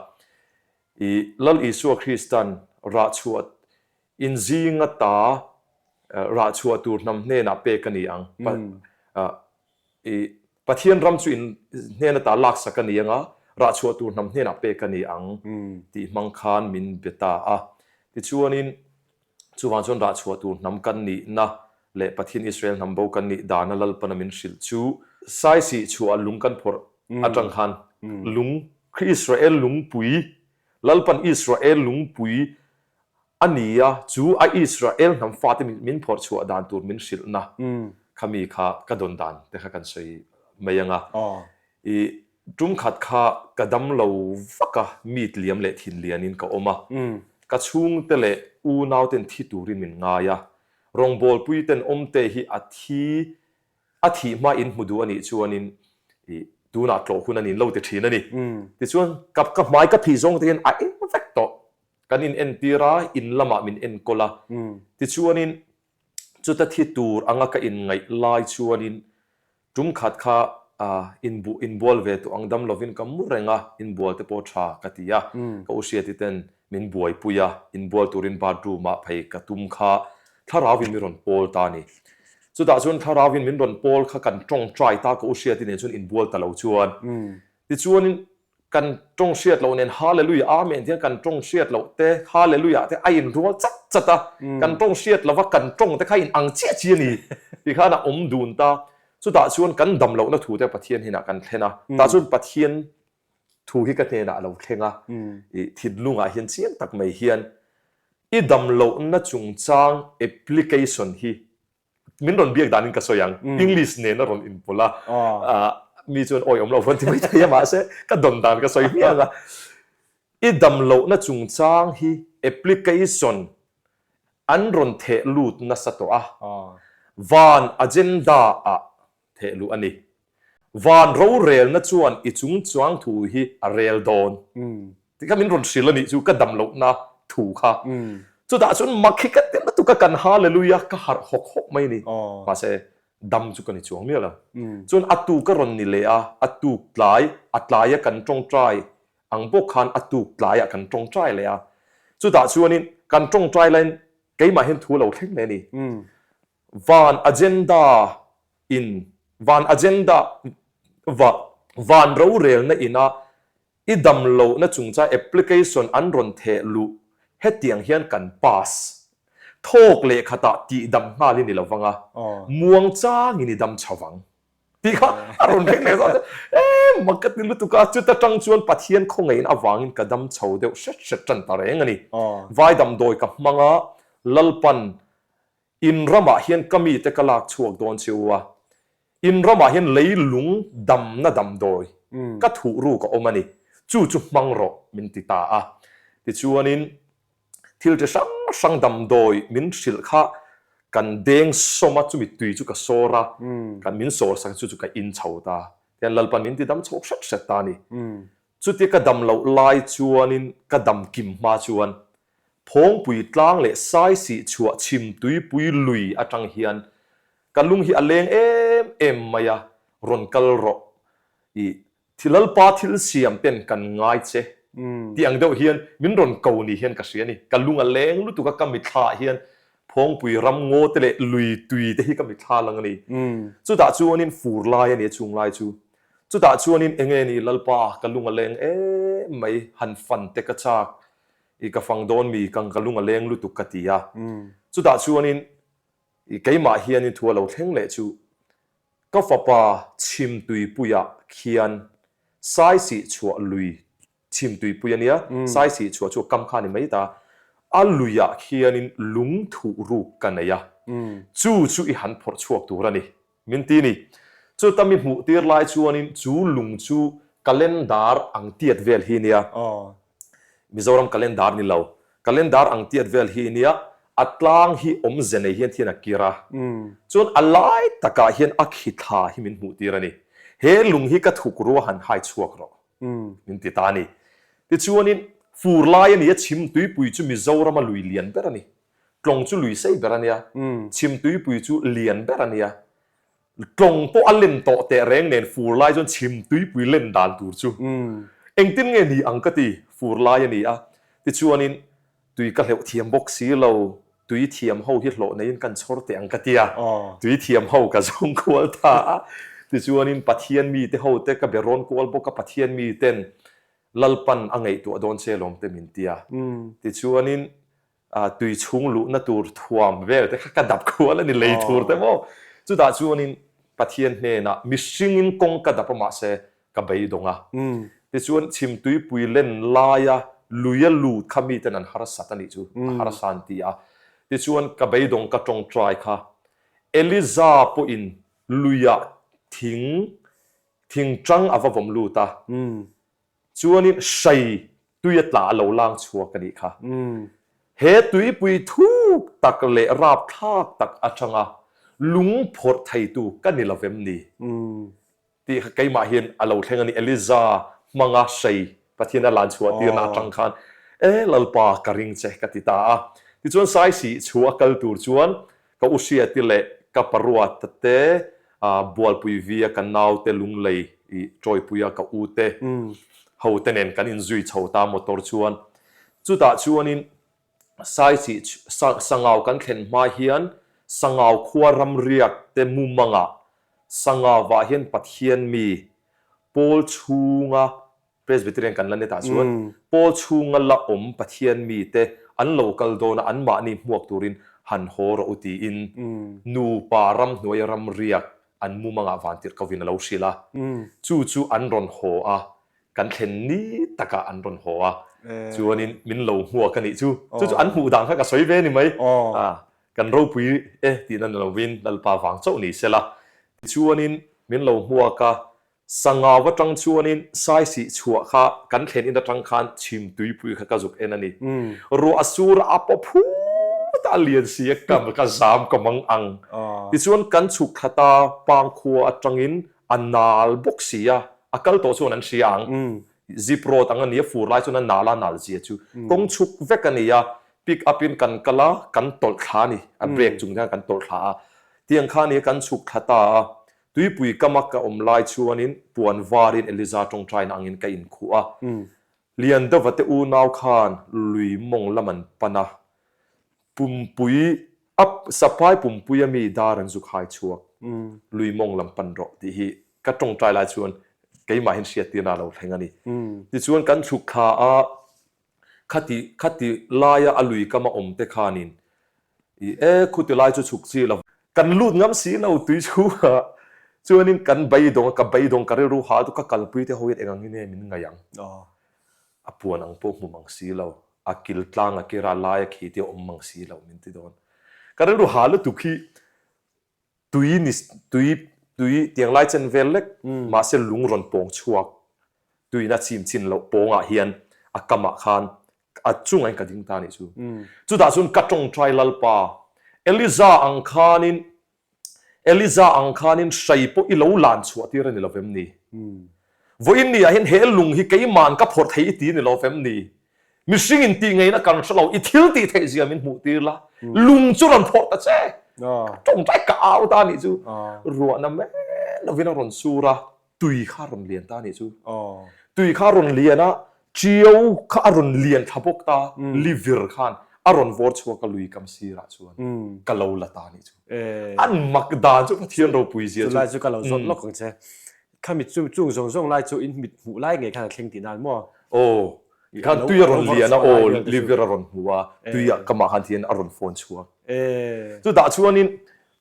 I Lal Isua Kristan rahchhuah inzinga ta rahchhuah tur hnam hnenah pek a ni ang. I Pathian ram chu in hnen ata laksak a ni anga, rahchhuah tur hnam hnenah pek a ni ang tih hmang khan min be ta a. Tichuanin Chuvang chuan rahchhuah tur hnam kan nihna leh Pathian Israel hnam bo kan nih dana Lalpana min hrilh chu Saisih chhuah lung kan phawrh atang khan lung Israel lungpui Lalpan Israel lungpui a ni a, chu a Israel hnam fate min phawrh chhuah dan tur min hrilhna kha mi kha ka dawn dan te kha kan sawi mai ang a. I tum khat kha ka dam lo vak a, meat liam leh thin lianin ka awm a. Ka chhungte leh unauten thi turin min ngai a. Rawngbawlpuiten awmte hi a thi, a thih hma in hmu duh a nih chuanin i tunah tlawh hun a nin lo ti thin a ni. Tichuan ka ka hmai ka phih zawng te hian a eng vek tawh. Kan in entir a, in lamah min enkawl a. Tichuanin chuta thi tur anga ka inngaih lai chuanin Tum khat kha inbuh inbual ve tawh ang dam lovin ka mu reng a, inbual te pawh tha ka ti a, ka u Hriati ten min buaipui a, inbual turin bathroom ah phei ka tum kha thlarau in mi rawn pawl ta a ni. Chutah chuan thlarauin min rawn pawl kha kan tawngtai ta ka u hriati nen chuan inbual ta lo chuan. Tichuanin kan tawng hriat loh nen Hallelujah Amen tihian kan tawng hriat loh te Hallelujah te a inrual chat chat a, kan tawng hriat lova kan tawng te kha a inang chiah chiah a ni ti khan a awm dun ta. Chutah chuan kan dam lohna thu te Pathian hnenah kan thlen a, tah chuan Pathian thu hi ka hnenah a lo thleng a, i thinlungah hian chiang tak mai hian i dam lohna chungchang application hi min rawn biak danin ka sawi ang, English nen a rawn inpawlh a, mi chuan awi awm lo rawn ti mai thei a mahse ka dawn dan ka sawi hmiang a, i dam lohna chungchang hi application an rawn theh lut nasa tawh a, van agenda ah theh luh a ni. Van rorelna chuan i chung chuang thu hi a rel dawn. Tih kha min rawn hrilh a nih chu ka dam lohna thu kha. Chutah chuan mak hi ka ti lutuk a, kan hallelujah ka harh hawk hawk mai a ni. Mahse dam chu ka ni chuang miah lo. Chuan a tuk a rawn ni leh a, a tuk tlai, a tlaia kan tawngtai ang bawk khan a tuk tlaiah kan tawngtai leh a. Chutah chuanin kan tawngtai laiin keimah hian thu a lo thleng leh a ni. Van agenda in van agenda va van rorelna ina i dam lohna chungchang application an rawn theh luh hetiang hian kan pass thawk leh khatah tih dam nghal i ni lo vang a, muang changin i dam chho vang tih kha a rawn reng leh zawt a, e mak ka ti lutuk a, chuta tang chuan Pathian khawngaihin avangin ka dam chho deuh hret hret tan ta reng a ni. Vai damdawi ka hmang a, Lalpan In ramah hian ka mite ka lak chhuak dawn che u a, in ramah hian leilung damna damdawi ka thuh ruk a awm a ni, chu chu hmang rawh min ti ta a. Tichuanin thil chi hrang hrang damdawi min hrilh kha kan deng sawm a, chumi tui chu ka sawr a, kan min sawr sak chu chu ka in chho ta. Tihian Lalpan min ti dam chho hret hret ta a ni. Chutia ka dam loh lai chuanin ka dam kim hma chuan Phawngpui tlang leh saisih chhuah chhim tuipui lui atang hian ka lung hi a leng em em mai a, rawn kal rawh i Lalpa thil siam ten kan ngai che tih ang deuh hian min rawn ko ni hian ka hria a ni. Ka lung a leng lutuk a, ka mitthla ah hian Phawngpui ram ngaw te leh lui tui te hi ka mitthla lang a ni. Chutah chuanin fur lai a ni a chung lai chu. Chutah chuanin enge ni Lalpa ka lung a leng em mai han fan te ka chak I ka fang dawn mi kang ka lung a leng lutuk ka ti a. Chutah chuanin i keimah hianin thu a lo thleng leh chu ka fapa chhimtuipuiah khian saisih chhuah lui chhimtuipui a nia, saisih chhuah chu a kam kha a ni mai ta, a luiah khianin lung thuh ruk ka nei a, chu chu i han phawrh chhuak tur a ni. Min ti ni. Chuta mi hmuh tir lai chuanin chu lung chu calendar ang tiat vel hi nia. Mizoram calendar ni lo. Calendar ang tiat vel hi nia. A tlang hi awmze nei hian thian a kir a. Chuan a lai takah hian a khi thla hi min hmuh tir a ni. He lung hi ka thuk rua han hai chhuak rawh. Min ti ta a ni. Tichuanin fur lai a ni a, chhim tuipui chu Mizorama lui lian ber a ni. Tlawng chu lui sei ber a nia, chhimtuipui chu lian ber a nia. Tlawng pawh a len tawh teh reng nen fur lai chuan chhimtuipui len dan tur chu engtin nge ni ang ka ti, fur lai a ni a. Tichuanin tui ka hleuh thiam bawk si lo, tui thiam ho hi hlawh neiin kan chhawr teh ang ka ti a, tui thiam ho ka zawng kual ta a. Tichuanin Pathian mite ho te ka be rawn kual bawk a, Pathian miten Lalpan a ngaihtuah dawn che lawm te min ti a. Tichuanin tui chhung luhna tur thuam vel te kha ka dap kual a ni lei tur te maw. Chutah chuanin Pathian hnenah mihringin kawng ka dap a mahse ka beidawng a. Tichuan chhimtuipui len laia luia lut kha miten an harsat a nih chu a harsa an ti a. Tichuan ka beidawng ka tawngtai kha Eliza pawhin luiah thing thingtang a va vawm lut a. Chuanin hrai tui a tla a lo lang chhuak a nih kha. He tuipui thuk tak leh rapthlak tak atanga lung phawrh theitu ka ni lo vem ni? Tih kha keimah hian a lo thleng a ni. Eliza hmanga hrai Pathian a lan chhuah tirna atang khan, E Lalpa, ka ring che ka ti ta a. Tichuan Saisih chhu a kal tur chuan Ka u Hriati leh ka paruata te, Bualpui via ka naute Lunglei i Ṭawipuia ka u te ho te nen kan inzui chho ta motor chuan. Chutah chuanin Saisih Sangau kan thlen hma hian. Sangau khua ramriak te mumangah Sangauah hian Pathian mi pawl chhunga Presbyterian kan la ni tah chuan pawl chhunga la awm Pathian mite an lo kal dawn a, anmahni hmuak turin han haw rawh u tiin nupa ramhnuaia ramriak an mumangah vantirh kovin a lo hrilh a. Chu chu an rawn haw a, kan thlen ni takah an rawn haw a, chuanin min lo hmuak a nih chu. Chu chu an hmuh dan kha ka sawi ve a ni mai. Kan ropui e tihna ni lovin Lalpa vang chauh ni sela. Tichuanin min lo hmuak a, Sangau atang chuanin saisih chhuah kha kan thlen in atang khan chhim tuipui kha ka zuk en a ni. Ruah a sur a, a paw phut a, a lian si a, ka ka zam ka mang ang. Tichuan kan chhuk thla ta Pangkhua atangin a nal bawk si a, a kal tawh chuan an hria ang. Zip road ang a ni a, fur lai chuan a nal a nal zia chu kawng chhuk vek a ni a, pick up in kan kal a, kan tawlh thla a ni, a brake chung hian kan tawlh thla a. Tiang kha a ni a, kan chhuk thla ta a. Tuipui kama ka awm lai chuanin puan varin Eliza tawngtaina angin ka inkhuh a. Liandova te unau khan lui mawng lam an pan a, pumpui a sapai pumpui a mi dar an zuk hai chhuak. Lui mawng lam pan rawh tih hi ka tawngtai lai chuan keimahin hriattirna a lo thleng a ni. Tichuan kan chhuk thla a, Khati khati laia a lui kama awm te khanin i e khuti lai chu chhuk chi lo. Kan lut ngam si lo tui chhungah chuanin kan beidawng a, ka beidawng ka rilru hal chu ka kalpui te hoin eng angin nge min ngaih ang. A puan ang pawh hmu mang si lo, a kil tlang a kira laia khi te awm mang si lo min ti dawn. Ka rilru hal lutuk hi Tui ni tui tui tiang lai chen vel lek mahse lung rawn pawng chhuak tuiin a chim chin loh pawngah hian a kamah khan a chungah hian ka ding ta anih chu. Chutah chuan ka tawngtai Lalpa Eliza ang khanin Eliza ang khanin hrai pawh i lo lan chhuah tir a ni lo vem ni? Vawiin ni ah hian he lung hi keima'n ka phawrh thei i ti ni lo vem ni? Mihring in tih ngeina kan hre lo, i thil tih theih zia min hmuh tir la, lung chu rawn phawrh ta che. Ka tawngtai ka au ta anih chu. Ruahna mai lovin a rawn sur a, tui kha a rawn lian ta anih chu. Tui kha a rawn lian a, ṭiau kha a rawn lian thla bawk ta, livir khan a rawn vawr chhuak a lui kam sirah chuan ka lo la ta anih chu. An mak dan chu Pathian ropui zia chu. Chulai chu ka lo zawt lawk ang che. Khami chu chung zawng zawng lai chu in mit hmuh lai ngei khan a thleng tih nan maw? Aw, khan tui a rawn lian a, aw livir a rawn hmu a, tui ah kamah khan thian a rawn phone chhuak. Chutah chuanin,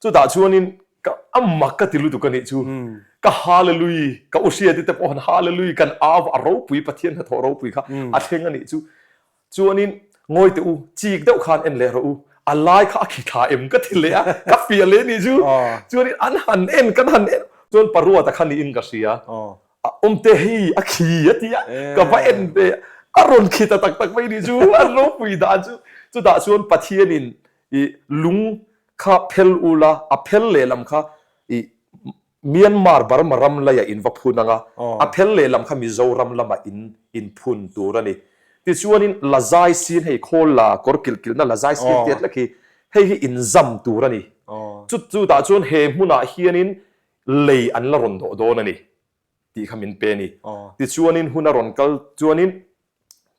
chutah chuanin ka a mak ka ti lutuk a nih chu. Ka hallelui, ka u hriati te pawh han hallelui kan au a ropui Pathian hnathawh ropui kha a thleng a nih chu. Chuanin, Ngawi teh u, chik deuh khan en leh rawh u, a lai kha a khi thla em ka ti leh a, ka fiah leh nih chu. Chuanin an han en, kan han en, chuan Paruata kha niin ka hria, a awm teh hei a khi a ti a, ka va en ve, a rawn khi ta tak tak mai nih chu, an ropui dan chu. Chutah chuan Pathianin i lung kha phel ula, a phel lehlam kha i Myanmar Burma ram laiah in va phun ang a, a phel lehlam kha Mizoram lamah in in phun tur a ni. Tichuanin Lazai sin hei khawl la kawr kilh kilhna Lazai sin tiat lek hi hei hi in zam tur a ni. Chu chutah chuan he hmunah hianin lei an la rawn dawh dawn a ni tih kha min pe a ni. Tichuanin hun a rawn kal chuanin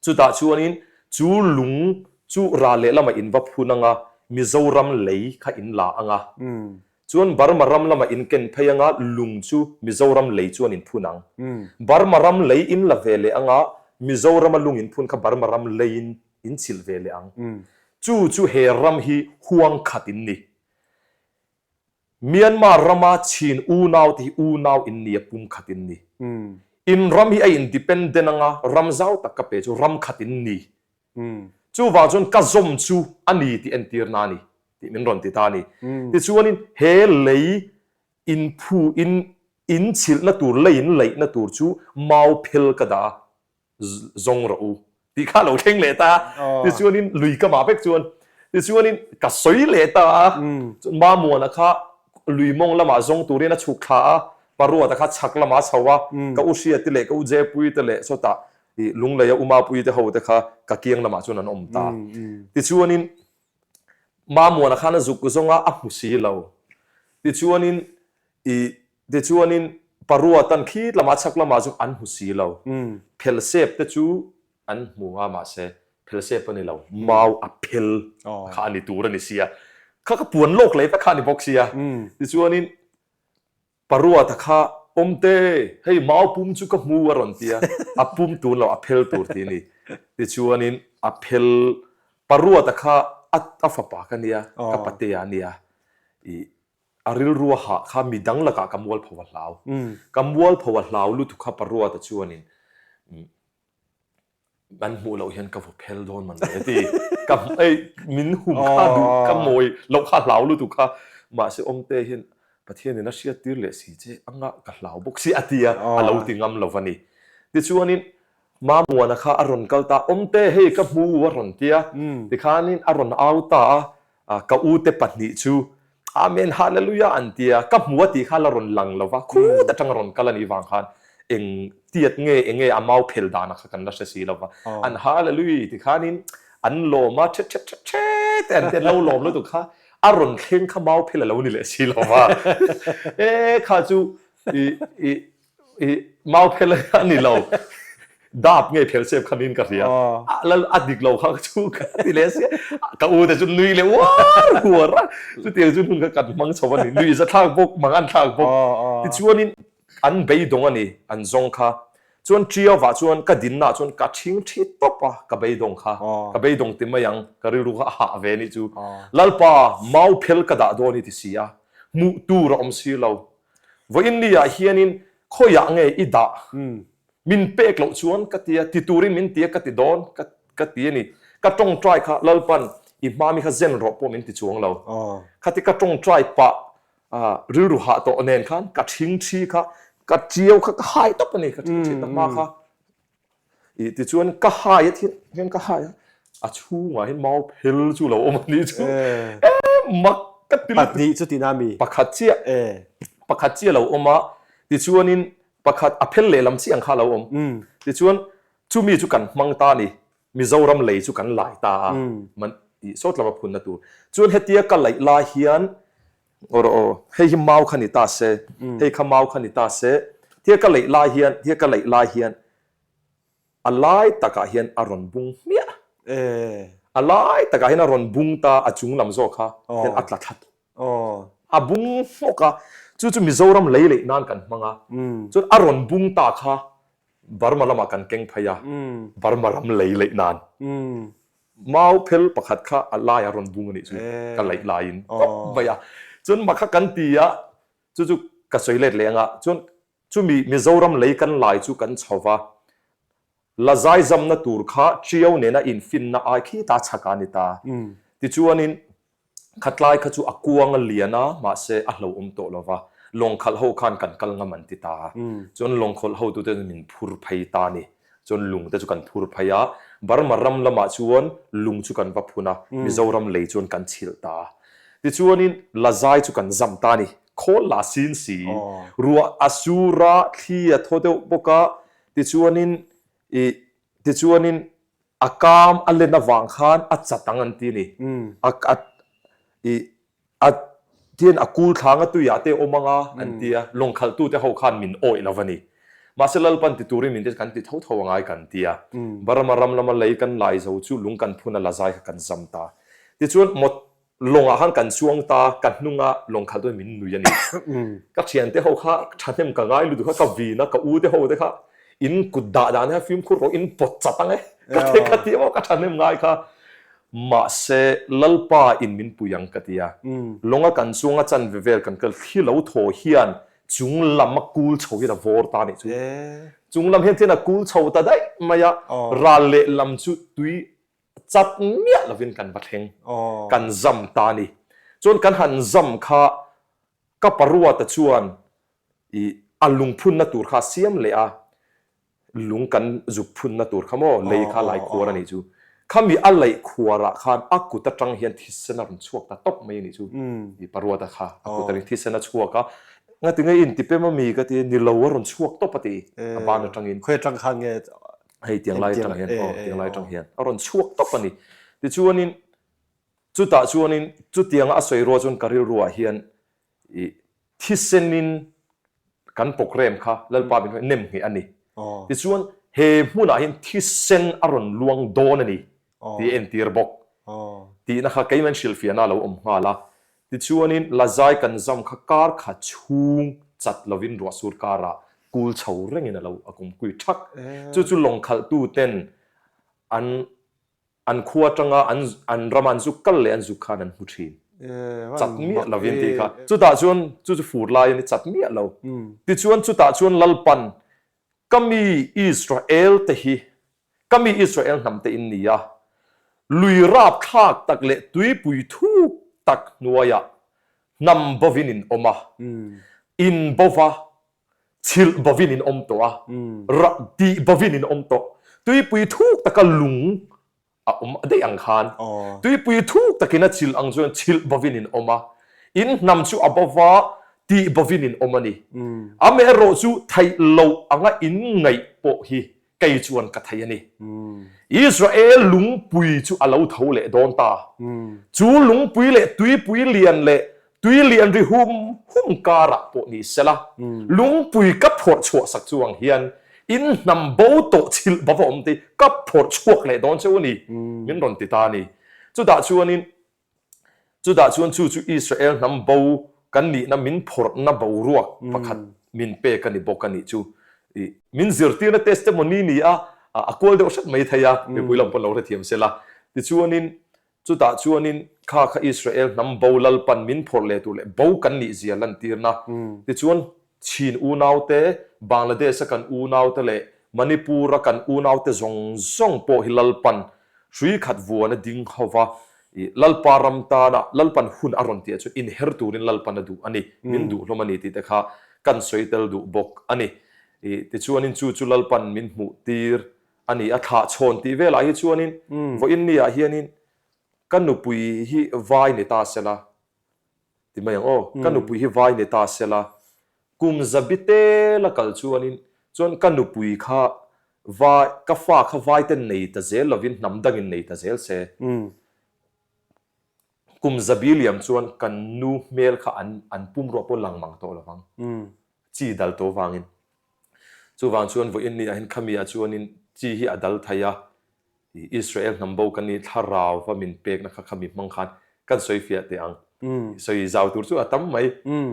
Chutah chuanin chu lung chu ral lehlamah in va phun ang a, Mizoram lei kha in la ang a. Chuan Burma ram lamah in ken phei ang a, lung chu Mizoram lei chuan in phun ang. Burma ram lei in la ve leh ang a, Mizorama lung in phun kha Burma ram leiin in chilh ve leh ang. Chu chu he ram hi huang khat in ni. Myanmar rama Chin unau te hi unau in ni a pum khat in ni. In ram hi a independent anga ram zau tak ka pe chu ram khat in ni. Chuvang chuan ka zawm chu a ni tih entirna a ni tih min rawn ti ta a ni. Tichuanin he lei in phu in in chhilhna tur lei in laihna tur chu mau phel ka dah a. zawng rawh u tih kha a lo thleng leh ta a, tichuanin lui ka mah vek chuan tichuanin ka sawi leh ta a, chuan Mamuana kha lui mawng lamah zawng turin a chhuk thla a, Paruata kha chhak lamah a chho a, ka u Hriati leh ka u Jepui te leh sawtah ih Lungleia u Mapui te ho te kha ka kiang lamah chuan an awm ta. Tichuanin Mamuana khan a zuk zawng a, a hmu si lo. Tichuanin Ih, tichuanin Paruatan khi lamah chhak lamah chu an hmu si lo. Phelsep te chu an hmu a mahse phelsep a ni lo, mau a phel kha a ni tur a ni sia. Kha ka puan lawk leh vek kha a ni bawk sia. Tichuanin Paruata kha Awmte, hei mau pum chu ka hmu a rawn ti a, a pum tun lo a phel tur ti a ni. Tichuanin a phel Paruata kha a fapa ka nia, ka patea a nia. I a rilru a hah kha midang lakah ka mualpho a hlau. Ka mualpho a hlau lutuk kha Paruata chuanin An hmuh loh hian ka vaw phel dawn man le ti. Ka ei min hum kha duh ka mawi loh kha hlau lutuk kha. Mahse awmte hian Pathian in a hriat tir leh si che anga ka hlau bawk si a ti a, a lo ti ngam lo a ni. Tichuanin Mamuana kha a rawn kal ta, awmte hei ka hmu a rawn ti a, tikhanin a rawn au ta a, Ka ute pahnih chu Amen Hallelujah an ti a, ka hmu a tih kha la rawn lang lo va, khut atanga rawn kal a nih vang khan eng tiat nge eng nge a mau phel dana kha kan la hre si lo va, an Hallelujah ti khanin an lawm a, thet thet thet thet te an ti a, lo lawm lutuk kha a rawn thleng kha mau phel a lo ni leh si lo va, e kha chu i i I mau phel a ni lo. Dap nge phel sep khan in ka hria. Lal a dik lo kha chu ka ti leh sia. Ka u te chu nui leh uar uar a. Chutiang chu hun kha kan hmang chho a ni. Nui za thlak bawk, mang an thlak bawk. Tichuanin an beidawng a ni, an zawng kha. Chuan Ṭiauvah chuan ka dinnaah chuan ka ṭhing ṭhi tawp a, ka beidawng kha. Ka beidawng ti mai ang, ka rilru kha a hah ve a nih chu. Lalpa, mau phel ka dah dawn i ti si a, hmuh tur a awm si lo. Vawiin ni ah hianin khawiah nge i dah? Min pek loh chuan ka ti a, ti turin min ti a ka ti dawn ka ka ti a ni. Ka tawngtai kha Lalpan i hma mi kha zen rawh pawh min ti chuang lo. Khati ka tawngtai pah rilru hah tawh nen khan ka thing thi kha ka tiau kha ka hai tawp a ni ka thing thi ta hma kha. I tichuan ka hai a thil hian ka hai a, a chhungah hian mau phel chu lo awm a nih chu. E mak ka ti lutuk. Pahnih chu tina mi? Pakhat chiah. Pakhat chiah lo awm a, tichuanin pakhat a phel lehlam chiah ang kha a lo awm. Tichuan chumi chu kan hmang ta a ni, Mizoram lei chu kan lai ta a, man tih sawt lama phunna tur. Chuan hetia ka laih lai hian Aw rawh aw, hei hi mau kha ni ta se, hei kha mau kha ni ta se, tia ka leih lai hian, tia ka leih lai hian a lai takah hian a rawn bung hmiah. A lai takah hian a rawn bung ta, a chung lam zawk kha hian a tla thla tawp. A bung hmawk a, chu chu Mizoram lei leih nan kan hmang a, chuan a rawn bung ta kha Burma lamah kan keng phei a, Burma ram lei leih nan. Mau phel pakhat kha a laiah rawn bung a nih chu ka laih laiin tawp mai a. Chuan mah kha kan ti a, chu chu ka sawi let leh ang a, chuan chumi Mizoram lei kan lai chu kan chho va, la zaizamna tur kha Ṭiau nena infinna ai khi ta chhak a ni ta. Tichuanin Khatlai kha chu a kuang a lian a, mahse a hlauhawm tawh lo va, lawngkhalh ho khan kan kal ngam an ti ta a. Chuan lawngkhawlh hotute chu min phur phei ta a ni. Chuan lung te chu kan phur phei a, Burma ram lamah chuan lung chu kan va phun a, Mizoram lei chuan kan chhilh ta a. Tichuanin Lazai chu kan zam ta a ni. Khawl la sin si, ruah a sur a, thli a thaw deuh bawk a, tichuanin ih tichuanin A kam a len avang khan a chat ang an ti a ni. A a i a tian a kul thlang a tuiah te awm ang a an ti a, lawngkhalhtute ho khan min awih lo va ni. Mahse Lalpan ti turin min ti kan ti tho tho angai kan ti a. Burma ram lama lei kan lai zo chu lung kan phun a la zai kha kan zam ta. Tichuan mawt Lawngah khan kan chuang ta, ka hnunga lawng khalh dawn min nui a ni. Ka thiante ho kha thahnem ka ngai lutuk kha, ka vin a, ka u te ho te kha in kut dah dan kha fimkhur rawh in pawt chat ang e, ka ti ka ti emaw ka thahnem ngai kha. Mahse Lalpa in min pui ang ka ti a, lawnga kan chuang a chanve vel kan kal thli lo thaw hian chung lam a kul chho hian a vawr ta a nih chu. Chung lam hian thian a kul chho ta daih mai a, ral leh lam chu tui Chat miah lovin kan va thleng, kan zam ta a ni. Chuan kan han zam kha ka paruata chuan i a lungphunna tur kha a siam leh a, lung kan zuk phunna tur kha maw lei kha lai khuar a nih chu. Khami a laih khuarah khan a kut atang hian thisen a rawn chhuak ta tawp mai a nih chu. I paruata kha a kut atangin thisen a chhuak a, ngatinge i intipem a mi ka ti a, ni lo a rawn chhuak tawp a ti a ban atangin. Khawi atang khan nge Hei tiang lai atang hian aw tiang lai atang hian a rawn chhuak tawp a ni. Tichuanin chutah chuanin chutianga a sawi rual chuan ka rilruah hian ih thisenin kan programme kha Lalpa min hruai nem ngheh a ni. Tichuan he hmunah hian thisen a rawn luang dawn a ni tih a entir bawk tihna kha keimah in hrilhfiahna a lo awm nghal a. Tichuanin Lazai kan zam kha kar khat chhung chat lovin ruahsur karah kul chho rengin a lo a kumkui thak. Chu chu lawng khalhtuten an an khua atanga an an rama an zuk kal leh an zuk khan an hmu thin. Chat miah lovin tih kha. Chutah chuan chu chu fur lai a ni chat miah lo. Tichuan chutah chuan Lalpan Ka mi Israel te hi ka mi Israel hnam te in ni a, lui rapthlak tak leh tuipui thuk tak hnuaiah hnam bovin in awm a, in bova chhilh bovin in awm tawh a, rah tih bovin in awm tawh. Tuipui thuk taka lung a awm daih ang khan tuipui thuk takin a chilh ang chuan chhilh bovin in awm a, in hnam chu a bova tih bovin in awm a ni. Amaherawh chu theih loh anga in ngaih pawh hi kei chuan ka thei a ni. Israel lungpui chu a lo tho leh dawn ta. Chu lungpui leh tuipui lian leh tui lian ri hum hum karah pawh ni sela, lungpui ka phawrh chhuah sak chuang hian in hnam bo tawh chhilh bava awm te ka phawrh chhuak leh dawn cheu a ni, min rawn ti ta a ni. Chutah chuanin Chutah chuan chu chu Israel hnam bo kan nihna min phawrhna boruak pakhat min pek a ni bawk a nih chu. Min zirtirna testimony ni a, a kual deuh hret mai thei a, mipui lam pawn lo hrethiam se la. Tichuanin chutah chuanin kha kha Israel hnam bo Lalpan min phawrh leh tur leh bo kan nih zia lantirna. Tichuan Chin unaute, Bangladesh-a kan unaute leh Manipur-a kan unaute zawng zawng pawh hi Lalpan hrui khat vuan a ding ho va, i Lalpa ram tana Lalpan hun a rawn tih ah chuan inher turin Lalpan a duh a ni, min duh hlawm a ni tih te kha kan sawi tel duh bawk a ni. I tichuanin chu chu Lalpan min hmuh tir a ni, a thlah chhawn tih velah hi chuanin vawiin ni ah hianin ka nupui hi vai ni ta sela, Ti mai ang aw, ka nupui hi vai ni ta sela, kum zabi tel a kal chuanin chuan ka nupui kha vai, ka fa kha vai ten nei ta zel lovin hnam dangin nei ta zel se. Kum zabi liam chuan kan nu hmel kha an an pumruah pawh lang mang tawh lovang, chi dal tawh vangin. Chuvang chuan vawiin ni ah hian khami ah chuanin chi hi a dal thei a, I Israel hnam bo kan nih thlarauva min pekna kha kha mi hmang khan kan sawi fiah teh ang. Sawi zau tur chu a tam mai.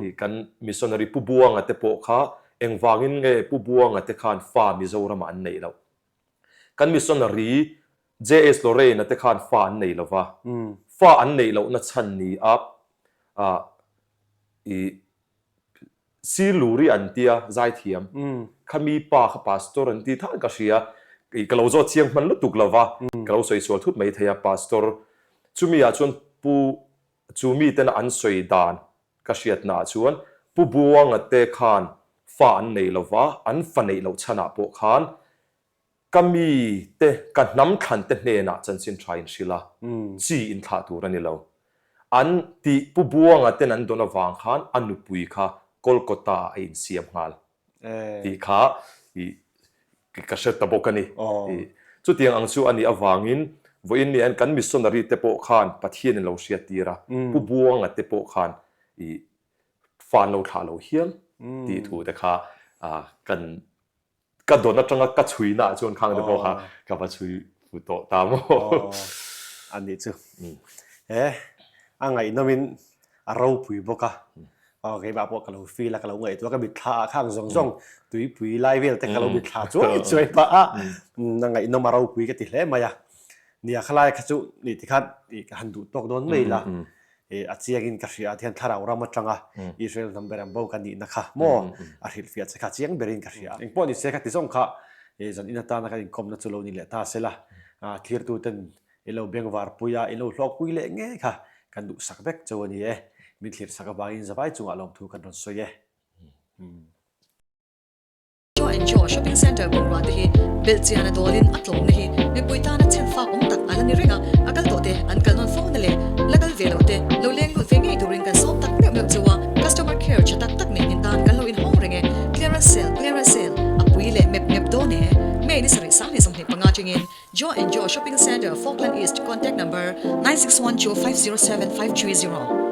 I kan missionary Pu Buanga te pawh kha engvangin nge Pu Buanga te khan fa Mizoramah an neih loh? Kan missionary JS Lorraine-a te khan fa an nei lova. Fa an neih lohna chhan ni a, i Siluri an tia zaithiam khami pa kha pastor an ti than ka hria i ka lo zawt chiang hman lutuk lova ka lo sawi sual thut mai thei a pastor chumi ah chuan pu chu mi tena an sawi dan ka hriatna ah chuan pu Buanga te khan fa an nei lova an fa neih loh chhan ah pawh khan Ka mi te, ka hnam thlan te hnenah chanchin tha in hrilh a, chi in thlah tur a ni lo. An tih Pu Buanga ten an dawn avang khan a nupui kha Kolkata ah a insiam nghal tih kha i ka hre ta bawk a ni. Chutiang ang chu a nih avangin vawiin ni hian kan missionary te pawh khan Pathian in lo hriattir a, Pu Buanga te pawh khan i fa an lo thlah lo hial tih thu te kha kan Ka dawn atanga ka chhuina ah chuan khang te pawh kha ka va chhui fu tawh ta maw. Aw, a nih chu. He, a ngaihnawmin a ropui bawk a. Aw, keimah pawh ka lo feel a, ka lo ngaihtuah a, ka mitthla ah khang zawng zawng tuipui lai vel te ka lo mitthla chuai chuai pah a. A ngaihnawm a ropui ka ti hle mai a. Nia, khalai kha chu nih tikhan ka han duh tawk dawn mai la. A chiangin ka hria a tihian thlarau ram atanga Israel hnam ber ang bo ka nihna kha maw a hrilhfiah che kha chiang berin ka hria. Engpawh ni se kha ti zawng kha zan in atana kan inkawmna chu lo ni leh ta sela thirtuten i lo bengvarpui a, i lo hlawkpui leh ngei kha kan duhsak vek chauh a ni e. Min thlirsak avangin zavai chungah lawmthu kan rawn sawi e. Joe and Joe Shopping Centre bungrua te hi belhchian a dawlin a tlawmna hi mipui tana chhen fak awm tak a la ni reng a, a kal tawh te an kal nawn fo na leh la kal ve loh te lo leng lut ve ngei turin kan sawm tak meuh meuh chu a, customer care tha tak tak nen in tan kan lo inhawng reng e, clearance sale clearance sale a pui leh mep mep dawn e, May ni sarih 2025 tangin Joe and Joe Shopping Centre Falkland East contact number 9612507530.